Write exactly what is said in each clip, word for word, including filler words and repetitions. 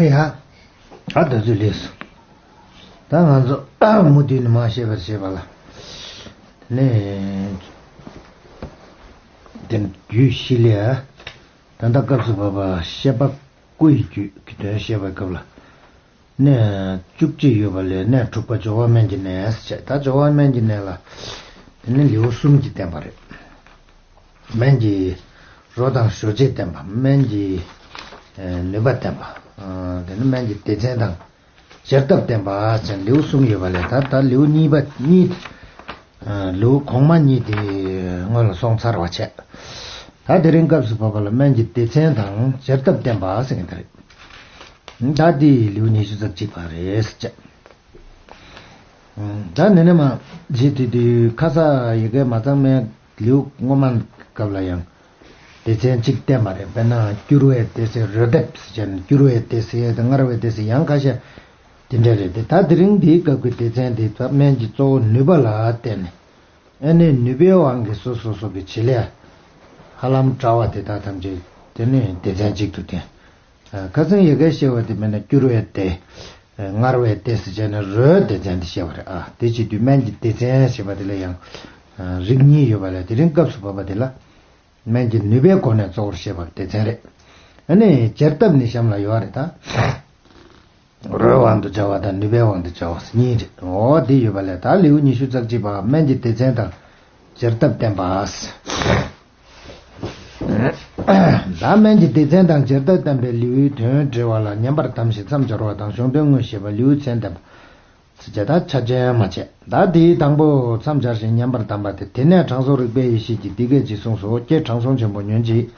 ཡ། ཨ་ད་ཚོད་ལས་སོ། ད་ང་ཚོ་མུ་མཐུད་ནས་མར་བཤད་པར་བྱེད་པ་ལ། དེ་ནས་དེ་རྒྱུད་བཞི་ལས། ད་ལྟ་སྐབས་སུ་བབ་པ་བཤད་པ་སྐུ་ཡི་རྒྱུད་ཀྱི་དོན་བཤད་པའི་སྐབས་ལ། གནས་བཅུ་གཅིག་ཡོད་པ་ལས་གནས་དྲུག་པ་སྦྱོར་བ་སྨན་གྱི་གནས་ཟེར་བྱས། ད་སྦྱོར་བ་སྨན་གྱི་གནས་ལ་དེ་ནི་ལེའུ་གསུམ་གྱིས་བསྟན་པ་རེད། སྨན་གྱི་རོ་དང་ཞོ་བྱད་བསྟན་པ། སྨན་གྱི་ཨེ་ནུས་པ་བསྟན་པ། ཨ་དེ་ནི་སྨན་གྱི་སྡེ་ཚན་དང་བྱེད་ཐབས་བསྟན་པ་ཟེར་ལེའུ་གསུམ་ཡོད་པ་ལས། ད་ད་ལེའུ་གཉིས་པ་གཉིས། ཨ་ལེའུ་གོང་མ་གཉིས་དེ་སྔོན་ལ་སོང་ཚར་བ་བྱས། ད་དེ་རིང་སྐབས་སུ་བབ་པ་ལ་སྨན་གྱི་སྡེ་ཚན་དང་བྱེད་ཐབས་བསྟན་པ་ཟེར་མཁན་དེ་རེད། ད་འདི་ལེའུ་ཉི་ཤུ་རྩ་གཅིག་པ་རེད་ཟེར་བྱས། ད་ནི་ནི་མ་བྱེད་དུས་དུས་ཁ་ས་ཡི་གེ་མ་ཚང་མའི་ལེའུ་སྔོན་མ་སྐབས་ལ་ཡང་སྡེ་ཚན་གཅིག་བསྟན་པ་རེད། དཔེར་ན་སྐྱུར་བའི་སྡེ་ཟེར། རོ་འདེབས་ཟེར་བྱས་ནས་སྐྱུར་བའི་སྡེ་ཟེར་དང་མངར་བའི་སྡེ་ཟེར་ཡང་ཁ་ཤས་དེ་འདྲ་རེད་དེ། ད་དེ་རིང་འདིའི་སྐབས་ཀྱི་སྡེ་ཚན་དེ་ད་སྨན་གྱི་གཙོ་བོ་ནུས་པ་ལ་བརྟེན་ནས། ཨ་ནི་ནུས་པའི་དབང་གིས་སོ་སོ་སོ་གི་བྱེད་ལས་ཧ་ལམ་འདྲ་བ་དེ་དག་ཐམས་ཅད་དེ་ནི་སྡེ་ཚན་གཅིག་ཏུ་བསྟན། ཁ་སང་ཡི་གེ་བཤད་པ་དེ་མིན་ན་སྐྱུར་བའི་སྡེ། མངར་བའི་སྡེ་ཟེར་བྱས་ནས་རོའི་སྡེ་ཚན་དེ་བཤད་པ་རེད། ཨ་དེ་བྱེད་དུས་སྨན་གྱི་སྡེ་ཚན་ཞེས་པ་དེ་ལ་ཡང་རིགས་གཉིས་ཡོད་པ་ལས། དེ་རིང་སྐབས་སུ་བབ་པ་དེ་ལ་སྨན་གྱི་ནུས་པའི་སྒོ་ནས་གཙོ་བོར་བཤད་པ་སྡེ་ཚན་རེད། ཨ་ནི་བྱེད་ཐབས་ནི་གཤམ་ལ་ཡོད་རེད་ད། རོའི་དབང་དུ་བྱ་བ་དང་ནུས་པའི་དབང་དུ་བྱ་བ་གཉིས་རེད། འོ་འདི་ཡོད་པ་ལས་ད་ལེའུ་ཉི་ཤུ་རྩ་གཅིག་པ་སྨན་གྱི་སྡེ་ཚན་དང་བྱེད་ཐབས་བསྟན་པ། ད་སྨན་གྱི་སྡེ་ཚན་དང་བྱེད་ཐབས་བསྟན་པའི་ལེའུའི་དོན་འགྲེལ་བ་ལ་ཉན་པར་གདམས་ཤིག་མཚམས་སྦྱར་བ་དང་གཞུང་དོན་དངོས་བཤད་པ། ལེའུའི་མཚན་བསྟན་པ། ཟེར་བྱས་ད་ཆ་ཅན་མ་བྱས། ད་དེའི་དང་པོ་མཚམས་སྦྱར་ཞིང་ཉན་པར་གདམས་པ་སྟེ། དེ་ནས་དྲང་སྲོང་རིག་པའི་ཡེ་ཤེས་ཀྱིས་འདི་སྐད་ཅེས་གསུངས་སོ། ཀྱེ་དྲང་སྲོང་ཆེན་པོ་ཉོན་ཅིག་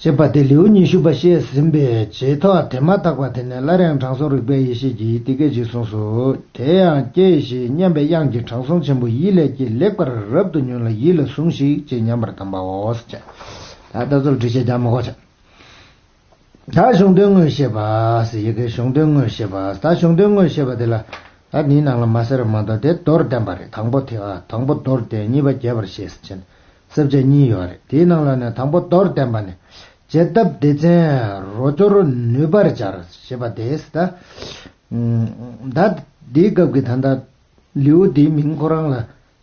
ཅེས་པ་སྟེ། ལེའུ་ཉི་ཤུ་པ་བཤད་ཟིན་པའི་རྗེས་ཐོག་དེ་མ་ཐག་པ་དེ་ནས་སླར་ཡང་དྲང་སྲོང་རིག་པའི་ཡེ་ཤེས་ཀྱིས་འདི་སྐད་ཅེས་གསུངས་སོ། དེ་ཡང་ཀྱེ་ཞེས་སྙན་པའི་དབྱངས་ཀྱིས་དྲང་སྲོང་ཆེན་པོ་ཡིད་ལས་ཀྱིས་ལེགས་པར་རབ་ཏུ་ཉོན་ལ་ཡིད་ལ་ཟུངས་ཤིག་ཅེས་ཉན་པར་གདམས་པའོ། ཟེར་བྱས། ད་ལྟ་ཚུལ་འགྲེལ་བཤད་རྒྱག་མི་དགོས་བྱ། ད་གཞུང་དོན་དངོས་བཤད་པ་ཟེར་ཡི་གེ། གཞུང་དོན་དངོས་བཤད་པ། ད་གཞུང་དོན་དངོས་བཤད་པ་དེ་ལ་ད་འདིའི་ནང་ལ་མ་ཟེར་བ་མ་གཏོགས་དེ་མདོར་བསྟན་པ་རེད། དང་པོ་དེ། ཨ་དང་པོ་མདོར་བསྟན། གཉིས་པ་རྒྱས་པར་བཤད་ཟེར་བྱས་ནས་ས་བཅད་གཉིས་ཡོད་རེད། དེའི་ནང་ལ་ནས་དང་པོ་མདོར་བསྟན་པ་ནི། བྱེད་ཐབས་སྡེ་ཚན་རོ་སྦྱོར་ནུས་པར་སྦྱར་ཞེས་པ་དེས་ད། ད་འདིའི་སྐབས་ཀྱི་ད་ལྟ་ལེའུ་འདིའི་མིང་ཁོ་རང་ལ་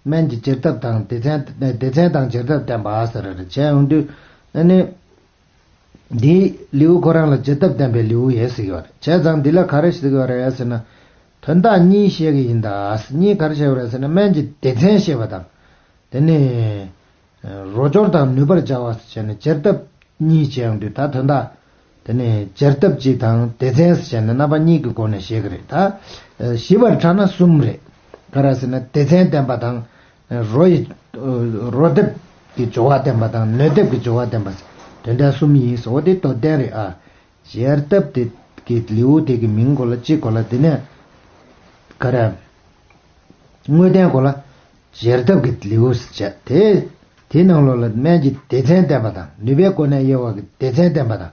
སྨན་གྱི་བྱེད་ཐབས་དང་སྡེ་ཚན། སྡེ་ཚན་དང་བྱེད་ཐབས་བསྟན་པ་ཟེར་རེད། བྱས་ཡོང་དུས་ཨ་ནི། འདིའི་ལེའུ་ཁོ་རང་ལ་བྱེད་ཐབས་བསྟན་པའི་ལེའུ་ཡིན་ཟེར་གྱི་ཡོད་རེད། བྱས་ཙང་འདི་ལ་ག་རེ་ཟེར་གྱི་ཡོད་རེད་ཟེར་ན། དོན་དག་གཉིས་བཤད་ཀྱི་ཡིན་ད། གཉིས་ག་རེ་བཤད་ཡོད་རེད་ཟེར་ན། སྨན་གྱི་སྡེ་ཚན་བཤད་པ་དང་། དེ་ནི་རོ་སྦྱོར་དང་ནུས་པར་སྦྱར་བ་བྱས་ནས་བྱེད་ཐབས་གཉིས་བྱས་ཡོང་དུས། ད་དོན་དག་དེ་ནི་བྱེད་ཐབས་གཅིག་དང་སྡེ་ཚན་བྱས་ནས་རྣམ་པ་གཉིས་ཀྱི་སྒོ་ནས་བཤད་ཀྱི་རེད། ད་ཞིབ་པར་ཕྲ་ན་གསུམ་རེད། ག་རེ་ཟེར་ན། སྡེ་ཚན་བསྟན་པ་དང་། རོ་ཡི། རོ་འདེབས་ཀྱི་སྦྱོར་བ་བསྟན་པ་དང་། ནུས་འདེབས་ཀྱི་སྦྱོར་བ་བསྟན་པ། དོན་ཚན་གསུམ་ཡིན་ཟེར་བ་དེ་མདོར་བསྟན་རེད། ཨ་བྱེད་ཐབས་དེ་གི་ལེའུ་དེ་གི་མིང་གོ་ལ་གཅིག་གོ་ལ། དེ་ནས་ག་རེ། དངོས་བསྟན་གོ་ལ་བྱེད་ཐབས་ཀྱི་ལེའུ་ཟེར་བྱས། དེ་དེའི་ནང་ལོགས་ལ་སྨན་གྱི་སྡེ་ཚན་བསྟན་པ་དང་། ནུས་པའི་སྒོ་ནས་དབྱེ་བ་གི་སྡེ་ཚན་བསྟན་པ་དང་།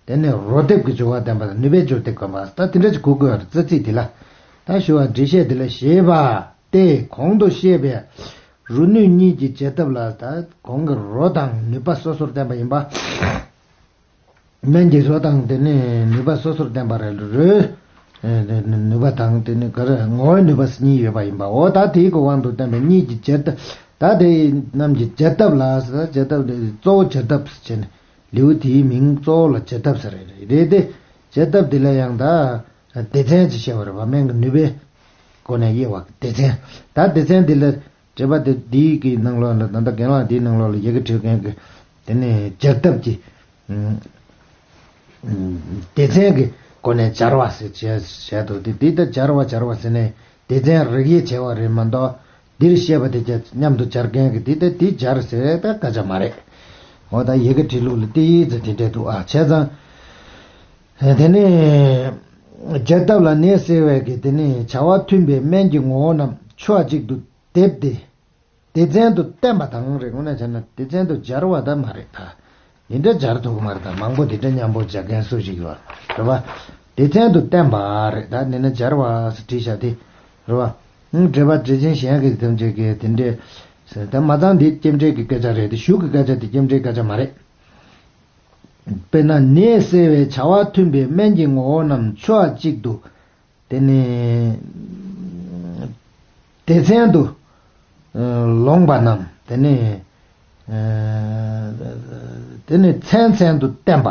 དེ་ནས་རོ་འདེབས་ཀྱི་སྦྱོར་བ་བསྟན་པ་དང་། ནུས་པའི་སྦྱོར་སྡེ་བསྟན་པ། ད་དེ་འདྲ་ཅིག་གོ་དགོས་པ་རེད། རྩ་ཚིག་དེ་ལ། ད་ཞུ་བ་འགྲེལ་བཤད་དེ་ལ། ཞེས་པ་སྟེ། གོང་དུ་བཤད་པའི་རོ་ནུས་གཉིས་ཀྱི་བྱེད་ཐབས་ལ། ད་གོང་གི་རོ་དང་ནུས་པ་སོ་སོར་བསྟན་པ་ཡིན་པ། སྨན་གྱི་རོ་དང་དེ་ནི་ནུས་པ་སོ་སོར་བསྟན་པ་རེད། རོའི་ནུས་པ་དང་དེ་ནི་ག་རེ། ངོ་བོའི་ནུས་པ་གཉིས་ཡོད་པ་ཡིན་པ། འོ་ད་དེའི་གི་དབང་དུ་བསྟན་པའི་གཉིས་ཀྱི་བྱེད་ཐབས། ད་དེ་རྣམས་ཀྱི་བྱེད་ཐབས་ལ་ཟེར། བྱེད་ཐབས་དེ་གཙོ་བོ་བྱེད་ཐབས་ཟེར་བྱས་ནས། ལེའུ་དེའི་མིང་གཙོ་བོ་ལ་བྱེད་ཐབས་ཟེར་རེད། རེད་དེ། བྱེད་ཐབས་འདི་ལ་ཡང་ད་སྡེ་ཚན་ཅིག་བཤད་པ་རེད་པ། སྨན་གྱི་ནུས་པའི་སྒོ་ནས་དབྱེ་བ་སྡེ་ཚན། ད་སྡེ་ཚན་འདི་ལ་འགྲེལ་པ་དེ་འདིའི་གི་ནང་ལོགས་ལ། ད་ལྟ་རྒན་ལགས་འདིའི་ནང་ལོགས་ལ་ཡི་གེ་བྲིས་མཁན་གྱི་དེ་ནི་སྦྱར་ཐབས་ཀྱི་སྡེ་ཚན་གྱི་སྒོ་ནས་སྦྱར་བ་ཟེར་བྱས་བྱས་འདུག་སྟེ། འདི་ལྟར་སྦྱར་བ་སྦྱར་བ་ཟེར་ནས་སྡེ་ཚན་རིགས་དབྱེ་བྱས་པ་རེད་མ་གཏོགས། འདིར་བཤད་པ་དེ་ཀྱང་མཉམ་དུ་སྦྱར་མཁན་གྱི་དེ་ལྟར་དེ་སྦྱར་ཟེར་ད་སྐད་ཆ་མ་རེད། འོ་ད་ཡི་གེ་བྲིས་ལུགས་ལ་དེ་ཡིས་ཙི་དེ་འདྲས་འདུག། ཨ་བྱས་ཙང་། དེ་ནས་སྦྱར་ཐབས་ལ་ནད་སེལ་བའི་གི་དེ་ནས་བྱ་བ་མཐུན་པའི་སྨན་གྱི་ངོ་བོ་རྣམས་ཕྱོགས་གཅིག་ཏུ་སྡེབས་ཏེ། སྡེ་ཚན་དུ་བསྟན་པ་དང་རེད། དངོས་གནས་བྱས་ན་སྡེ་ཚན་དུ་སྦྱར་བ་ད་མ་རེད་ད། འདི་འདྲ་སྦྱར་ཐུབ་ཀྱི་མ་རེད་ད། མང་པོ་འདི་འདྲ་མཉམ་པོ་སྦྱར་མཁན་སུ་ཞིག་ཡོད་རེད་པ། སྡེ་ཚན་དུ་བསྟན་པ་རེད། ད་འདི་ནི་སྦྱར་བ་ཟེར་བྲིས་བཞག་དེ་རེད་པ། ཨང་། འགྲེལ་པ་འགྲེལ་ཆེན་གཞན་གྱི་ཐམས་ཅད་ཀྱིས་དེ་འདྲས་ཟེར། ད་མ་ཚང་འདི་སྐྱེ་འབྲས་ཀྱི་སྐད་ཆ་རེད་དེ། གཞུག་གི་སྐད་ཆ་དེ་སྐྱེ་འབྲས་སྐད་ཆ་མ་རེད། དཔེར་ན་ནད་སེལ་བའི་བྱ་བ་མཐུན་པའི་སྨན་གྱི་ངོ་བོ་རྣམས་ཕྱོགས་གཅིག་ཏུ། དེ་ནི་སྡེ་ཚན་དུ་ལོངས་པ་རྣམས་དེ་ནི་དེ་ནི་ཚན་ཚན་དུ་བསྟན་པ་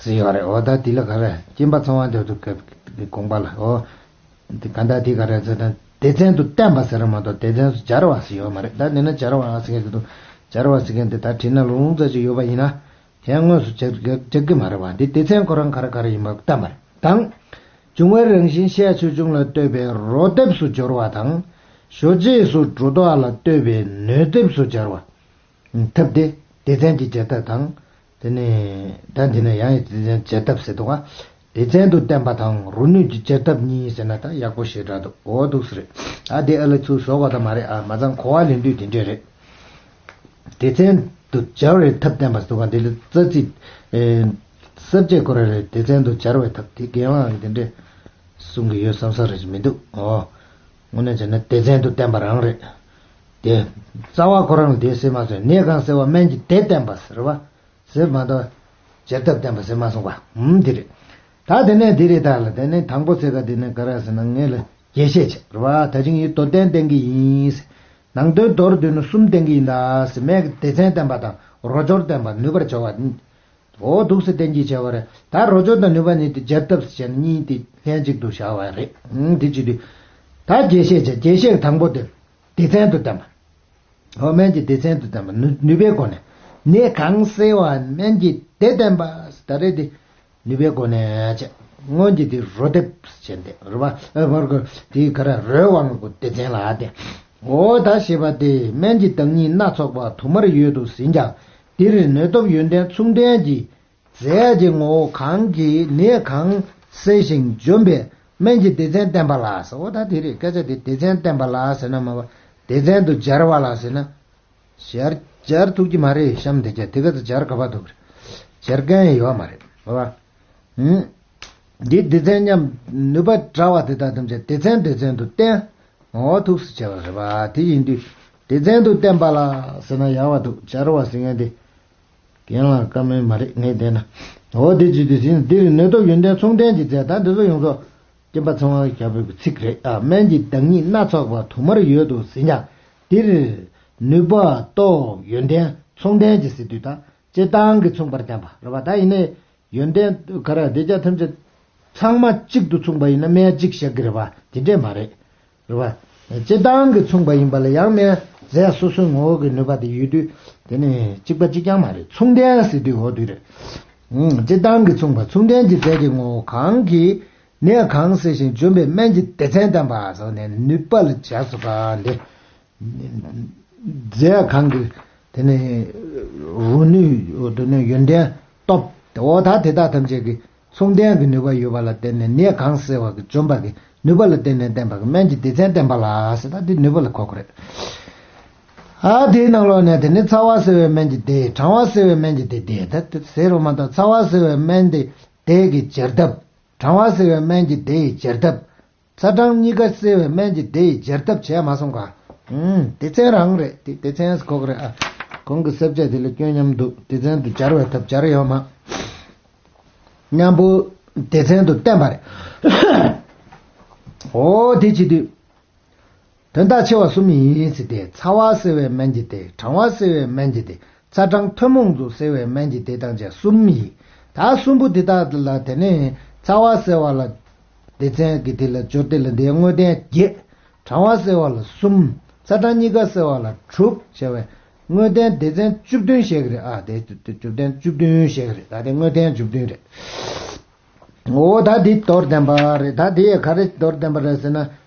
ཟེར་ཡོད་རེད། འོ་ད་དེ་ལ་ག་རེ་སྐྱེམས་པ་ཚང་བ་འདོད་དུ་དགོངས་པ་ལ། འོ་དེ་ག་འདྲ་དེ་ག་རེ་ཟེར་ན་སྡེ་ཚན་དུ་བསྟན་པ་ཟེར་མ་གཏོགས་སྡེ་ཚན་སུ་སྦྱར་བ་ཟེར་ཡོད་མ་རེད། ད་འདི་ན་སྦྱར་བ་ཟེར་མཁན་དེ་དུ་སྦྱར་བ་ཟེར་མཁན་དེ་ད་བྲིས་ན་ལུང་ཙམ་ཅིག་ཡོད་པ་ཡིན་ན། ཡང་དངོས་སུ་སྦྱར་སྦྱར་གྱི་མ་རེད་བ། འདི་སྡེ་ཚན་ཁོ་རང་ག་རེ་ག་རེ་ཡིན་པ་ལྟ་མ་རེད་དང་། འབྱུང་བའི་རང་བཞིན་ཤས་ཆེ་ཆུང་ལ་ལྟོས་པའི་རོ་འདེབས་སུ་སྦྱོར་བ་དང་། ཞོ་རྗེས་སུ་འགྲོ་ལྡོག་ལ་ལྟོས་པའི་ནུས་འདེབས་སུ་སྦྱར་བ། ཐབས་དེ་སྡེ་ཚན་གྱི་སྦྱར་ཐབས་དང་། དེ་ནས་ད་འདི་ན་ཡང་སྡེ་ཚན་སྦྱར་ཐབས་ཟེར་འདུག་ག་སྡེ་ཚན་དུ་བསྟན་པ་དང་རོ་ནུས་ཀྱི་སྦྱར་ཐབས་གཉིས་ཟེར་ན་ད་ཡག་པོ་ཞེ་དྲག་འདུག་འོ་འདུག་སེ་རེད། ད་དེ་ཨ་ལ་ཚུར་བཟོ་དགོས་ད་མ་རེད་ཨ། མ་ཚང་གོ་བ་ལེན་དུས་དེ་འདྲས་རེད། སྡེ་ཚན་དུ་སྦྱར་བའི་ཐབས་བསྟན་པ་སུ་གང་དེ་ལ་རྩ་ཚིག་ཨེ། ས་བཅད་ཁོ་ར་རེད། སྡེ་ཚན་དུ་སྦྱར་བའི་ཐབས་དེ་རྒན་ལགས་ཀྱིས་དེ་འདྲས་གསུང་གི་ཡོད་བསམ་ས་རེ་ཞིག་མི་འདུག་འོ། དངོས་གནས་བྱས་ན་སྡེ་ཚན་དུ་བསྟན་པ་རང་རེད། དེ་རྩ་བ་ཁོ་རང་ལ་དེ་ཟེར་མ་སོང་། ནད་གང་སེལ་བ་སྨན་གྱི་སྡེ་བསྟན་པ་ཟེར་བ་ཟེར་མ་གཏོགས་སྦྱར་ཐབས་བསྟན་པ་ཟེར་མ་སོང་བ། ཧུམ་དེ་རེད། ད་དེ་ནས་དེ་རེད། ད་ལ་དེ་ནས་དང་པོ་ཚེ་ག་དེ་ནས་ག་རེ་ཟེར་ན་ངས་ལ། རྒྱས་བཤད་བྱེད་རེད་བ། ད་ཅིང་ཡིན་མདོར་བསྟན་བསྟན་གྱི་ཡིན། ནང་དོན་མདོར་བསྡུས་ན་གསུམ་བསྟན་གྱི་ཡིན་ད་ཟེར། སྨན་གྱི་སྡེ་ཚན་བསྟན་པ་དང་རོ་སྦྱོར་བསྟན་པ་ནུས་པར་སྦྱོར་བ། འོ་འདུག་སེ་བསྟན་གྱི་བྱ་བ་རེད། ད་རོ་སྦྱོར་དང་ནུས་པ་གཉིས་དེ་སྦྱར་ཐབས་ཟེར་ན་གཉིས་དེ་ལྷན་ཅིག་ཏུ་བཞག་པ་རེད། ཨང་དེ་ཅི་དུས། ད་རྒྱས་བཤད་བྱེད། རྒྱས་བཤད་དང་པོ་དེ་སྡེ་ཚན་དུ་བསྟན་པ། འོ་སྨན་གྱི་སྡེ་ཚན་དུ་བསྟན་པ་ནུས་ནུས་པའི་སྒོ་ནས། ནད་གང་སེལ་བ་སྨན་གྱི་སྡེ་བསྟན་པ། ད་རེད་དེ། ནུས་པའི་སྒོ་ནས་བྱས། སྔོན་གྱི་དེ་རོ་འདེབས་བྱས་ཏེ་རེད་བ། ཨ་བར་གོ་དེ་ག་ར་རོའི་དབང་པོ་སྡེ་ཚན་ལ་ཨ་སྟེ། འོ་ད་ཞེས་པ་སྟེ་སྨན་གྱི་བདག་ཉིད་སྣ་ཚོགས་པ་དུ་མར་ཡོད་དུ་ཟིན་ཀྱང་། འདིར་ནུས་སྟོབས་ཡོན་ཏན་མཚུངས་ལྡན་གྱི་རྫས་ཀྱི་ངོ་བོ་གང་གིས་ནད་གང་སེལ་ཞིང་འཇོམས་པའི་སྨན་གྱི་སྡེ་ཚན་བསྟན་པ་ལགས་སོ། འོ་ད་དེ་རེད། སྐད་ཆ་དེ་སྡེ་ཚན་བསྟན་པ་ལགས་ཟེར་ན་མ་བ་སྡེ་ཚན་དུ་སྦྱར་བ་ལགས་ཟེར་ན། སྦྱར་སྦྱར་ཐུབ་ཀྱི་མ་རེད། གཤམ་དེ་ཀྱང་དེ་ག་ཚོད་སྦྱར་ག་པ་འདུག་སྦྱར་མཁན་ཡོད་མ་རེད་བ། ཧུམ། འདི་སྡེ་ཚན་མཉམ་ནུས་པ་འདྲ་བ་དེ་དག་ཐམས་ཅད་སྡེ་ཚན་སྡེ་ཚན་དུ་བསྟན། འོ་ཐུགས་སུ་ཆེ་བ་རེད་བ། དེ་ཡིན་དུས་སྡེ་ཚན་དུ་བསྟན་པ་ལ་ཟེར་ན་ཡག་བ་འདུག་སྦྱར་བ་ཟེར་མཁན་དེ་རྒན་ལགས་བཀའ་མོལ་མ་རེད་ངས་བལྟས་ན། འོ་དེ་ཅི་དེ་ཟིན་འདིར་ནུས་སྟོབས་ཡོན་ཏན་མཚུངས་ལྡན་གྱི་རྫས། ད་འདི་ཚོ་ཡོངས་རྫོགས་སྐྱེམས་པ་ཚང་བ་རྒྱལ་པོའི་ཚིག་རེད་ཨ། སྨན་གྱི་བདག་ཉིད་སྣ་ཚོགས་པ་དུ་མར་ཡོད་དུ་ཟིན་ཀྱང་། འདིར་ནུས་པ་སྟོབས་ཡོན་ཏན་མཚུངས་ལྡན་གྱི་ཟེར་དུས་ད་སྤྱིར་བཏང་གི་མཚུངས་པར་བསྟན་པ་རེད་བ། ད་ཡིན་ནའི་ཡོན་ཏན་ག་ར་དེ་ཅག་ཐམས་ཅད་ཚང་མ་གཅིག་ཏུ་མཚུངས་པ་ཡིན་ན་སྨན་གཅིག་བཞག་གི་རེད་བ། དེ་འདྲས་མ་རེད། རེད་བ། སྤྱིར་བཏང་གི་མཚུངས་པ་ཡིན་པ་ལ་ཡང་སྨན་རྫས་སོ་སོའི་ངོ་བོ་གི་ནུས་པ་དེ་ཡོད་དུས་དེ་ནི་གཅིག་པ་གཅིག་རྐྱང་མ་རེད། མཚུངས་ལྡན་ཟེར་དུས་འོ་དུས་རེད། ཨང་སྤྱིར་བཏང་གི་མཚུངས་པ་མཚུངས་ལྡན་གྱི་རྫས་ཀྱི་ངོ་བོ་གང་གིས་ནད་གང་སེལ་ཞིང་འཇོམས་པའི་སྨན་གྱི་སྡེ་ཚན་བསྟན་པ་ཟེར་ནས་ནུས་པ་ལ་བྱས་སོ་ག་འདི། རྫས་གང་གི་དེ་ནི་རོ་ནུས་དེ་ནི་ཡོན་ཏན་སྟོབས་འོ་ད་དེ་དག་ཐམས་ཅད་ཀྱི་མཚུངས་ལྡན་གྱི་ནུས་པ་ཡོད་པ་ལ་བརྟེན་ནས་ནད་གང་སེལ་བ་གི་འཇོམས་པ་གི་ནུས་པ་ལ་བརྟེན་ནས་བསྟན་པ་གི་སྨན་གྱི་སྡེ་ཚན་བསྟན་པ་ལ་ཟེར། ད་འདི་ནུས་པ་ལ་གོ་དགོས་རེད། ཨ་དེའི་ནང་ལོགས་ནས་དེ་ནི་ཚ་བ་སེལ་བའི་སྨན་གྱི་སྡེ། གྲང་བ་སེལ་བའི་སྨན་གྱི་སྡེ། དེ་ད་དེ་ཟེར་རོ་མ་གཏོགས་ཚ་བ་སེལ་བའི་སྨན་དེ་སྡེ་གི་སྦྱར་ཐབས། གྲང་བ་སེལ་བའི་སྨན་གྱི་སྡེ་ཡི་སྦྱར་ཐབས། ཚ་གྲང་གཉིས་ཀ་སེལ་བའི་སྨན་གྱི་སྡེ་ཡི་སྦྱར་ཐབས་བྱས་མ་སོང་ག་ཨུམ། སྡེ་ཚན་རང་རེད་དེ། སྡེ་ཚན་གོ་གི་རེད་ཨ། གོང་གི་ས་བཅད་དེ་ལ་སྐྱོན་མཉམ་འདུག་སྡེ་ཚན་དུ་སྦྱར་བའི་ཐབས་སྦྱར་ཡོད་མ། མཉམ་པོ་སྡེ་ཚན་དུ་བསྟན་པ་རེད། འོ་དེ་བྱེད་དུས། དོན་དག་ཆེ་བ་གསུམ་ཡིན་ཟེར་ཏེ། ཚ་བ་སེལ་བའི་སྨན་གྱི་སྡེ། གྲང་བ་སེལ་བའི་སྨན་གྱི་སྡེ། ཚ་གྲང་ཐུན་མོང་དུ་སེལ་བའི་སྨན་གྱི་སྡེ་དང་བཅས་གསུམ་ཡིན། ད་གསུམ་པོ་འདི་དག་ལ་དེ་ནས་ཚ་བ་སེལ་བ་ལ་སྡེ་ཚན་གྱི་དེ་ལ་སྦྱོར་སྡེ་ལ་འདིའི་དངོས་བསྟན་བརྒྱད། གྲང་བ་སེལ་བ་ལ་གསུམ། ཚ་གྲང་གཉིས་ཀ་སེལ་བ་ལ་དྲུག་བྱས་པའི་དངོས་བསྟན་སྡེ་ཚན་བཅུ་བདུན་བཤད་ཀྱི་རེད་ཨ། དེ་བཅུ་བདུན་བཅུ་བདུན་བཤད་ཀྱི་རེད། ད་དེ་དངོས་བསྟན་བཅུ་བདུན་རེད། འོ་ད་འདི་མདོར་བསྟན་པ་རེད། ད་འདི་ག་རེ་མདོར་བསྟན་པ་རེད་ཟེར་ན།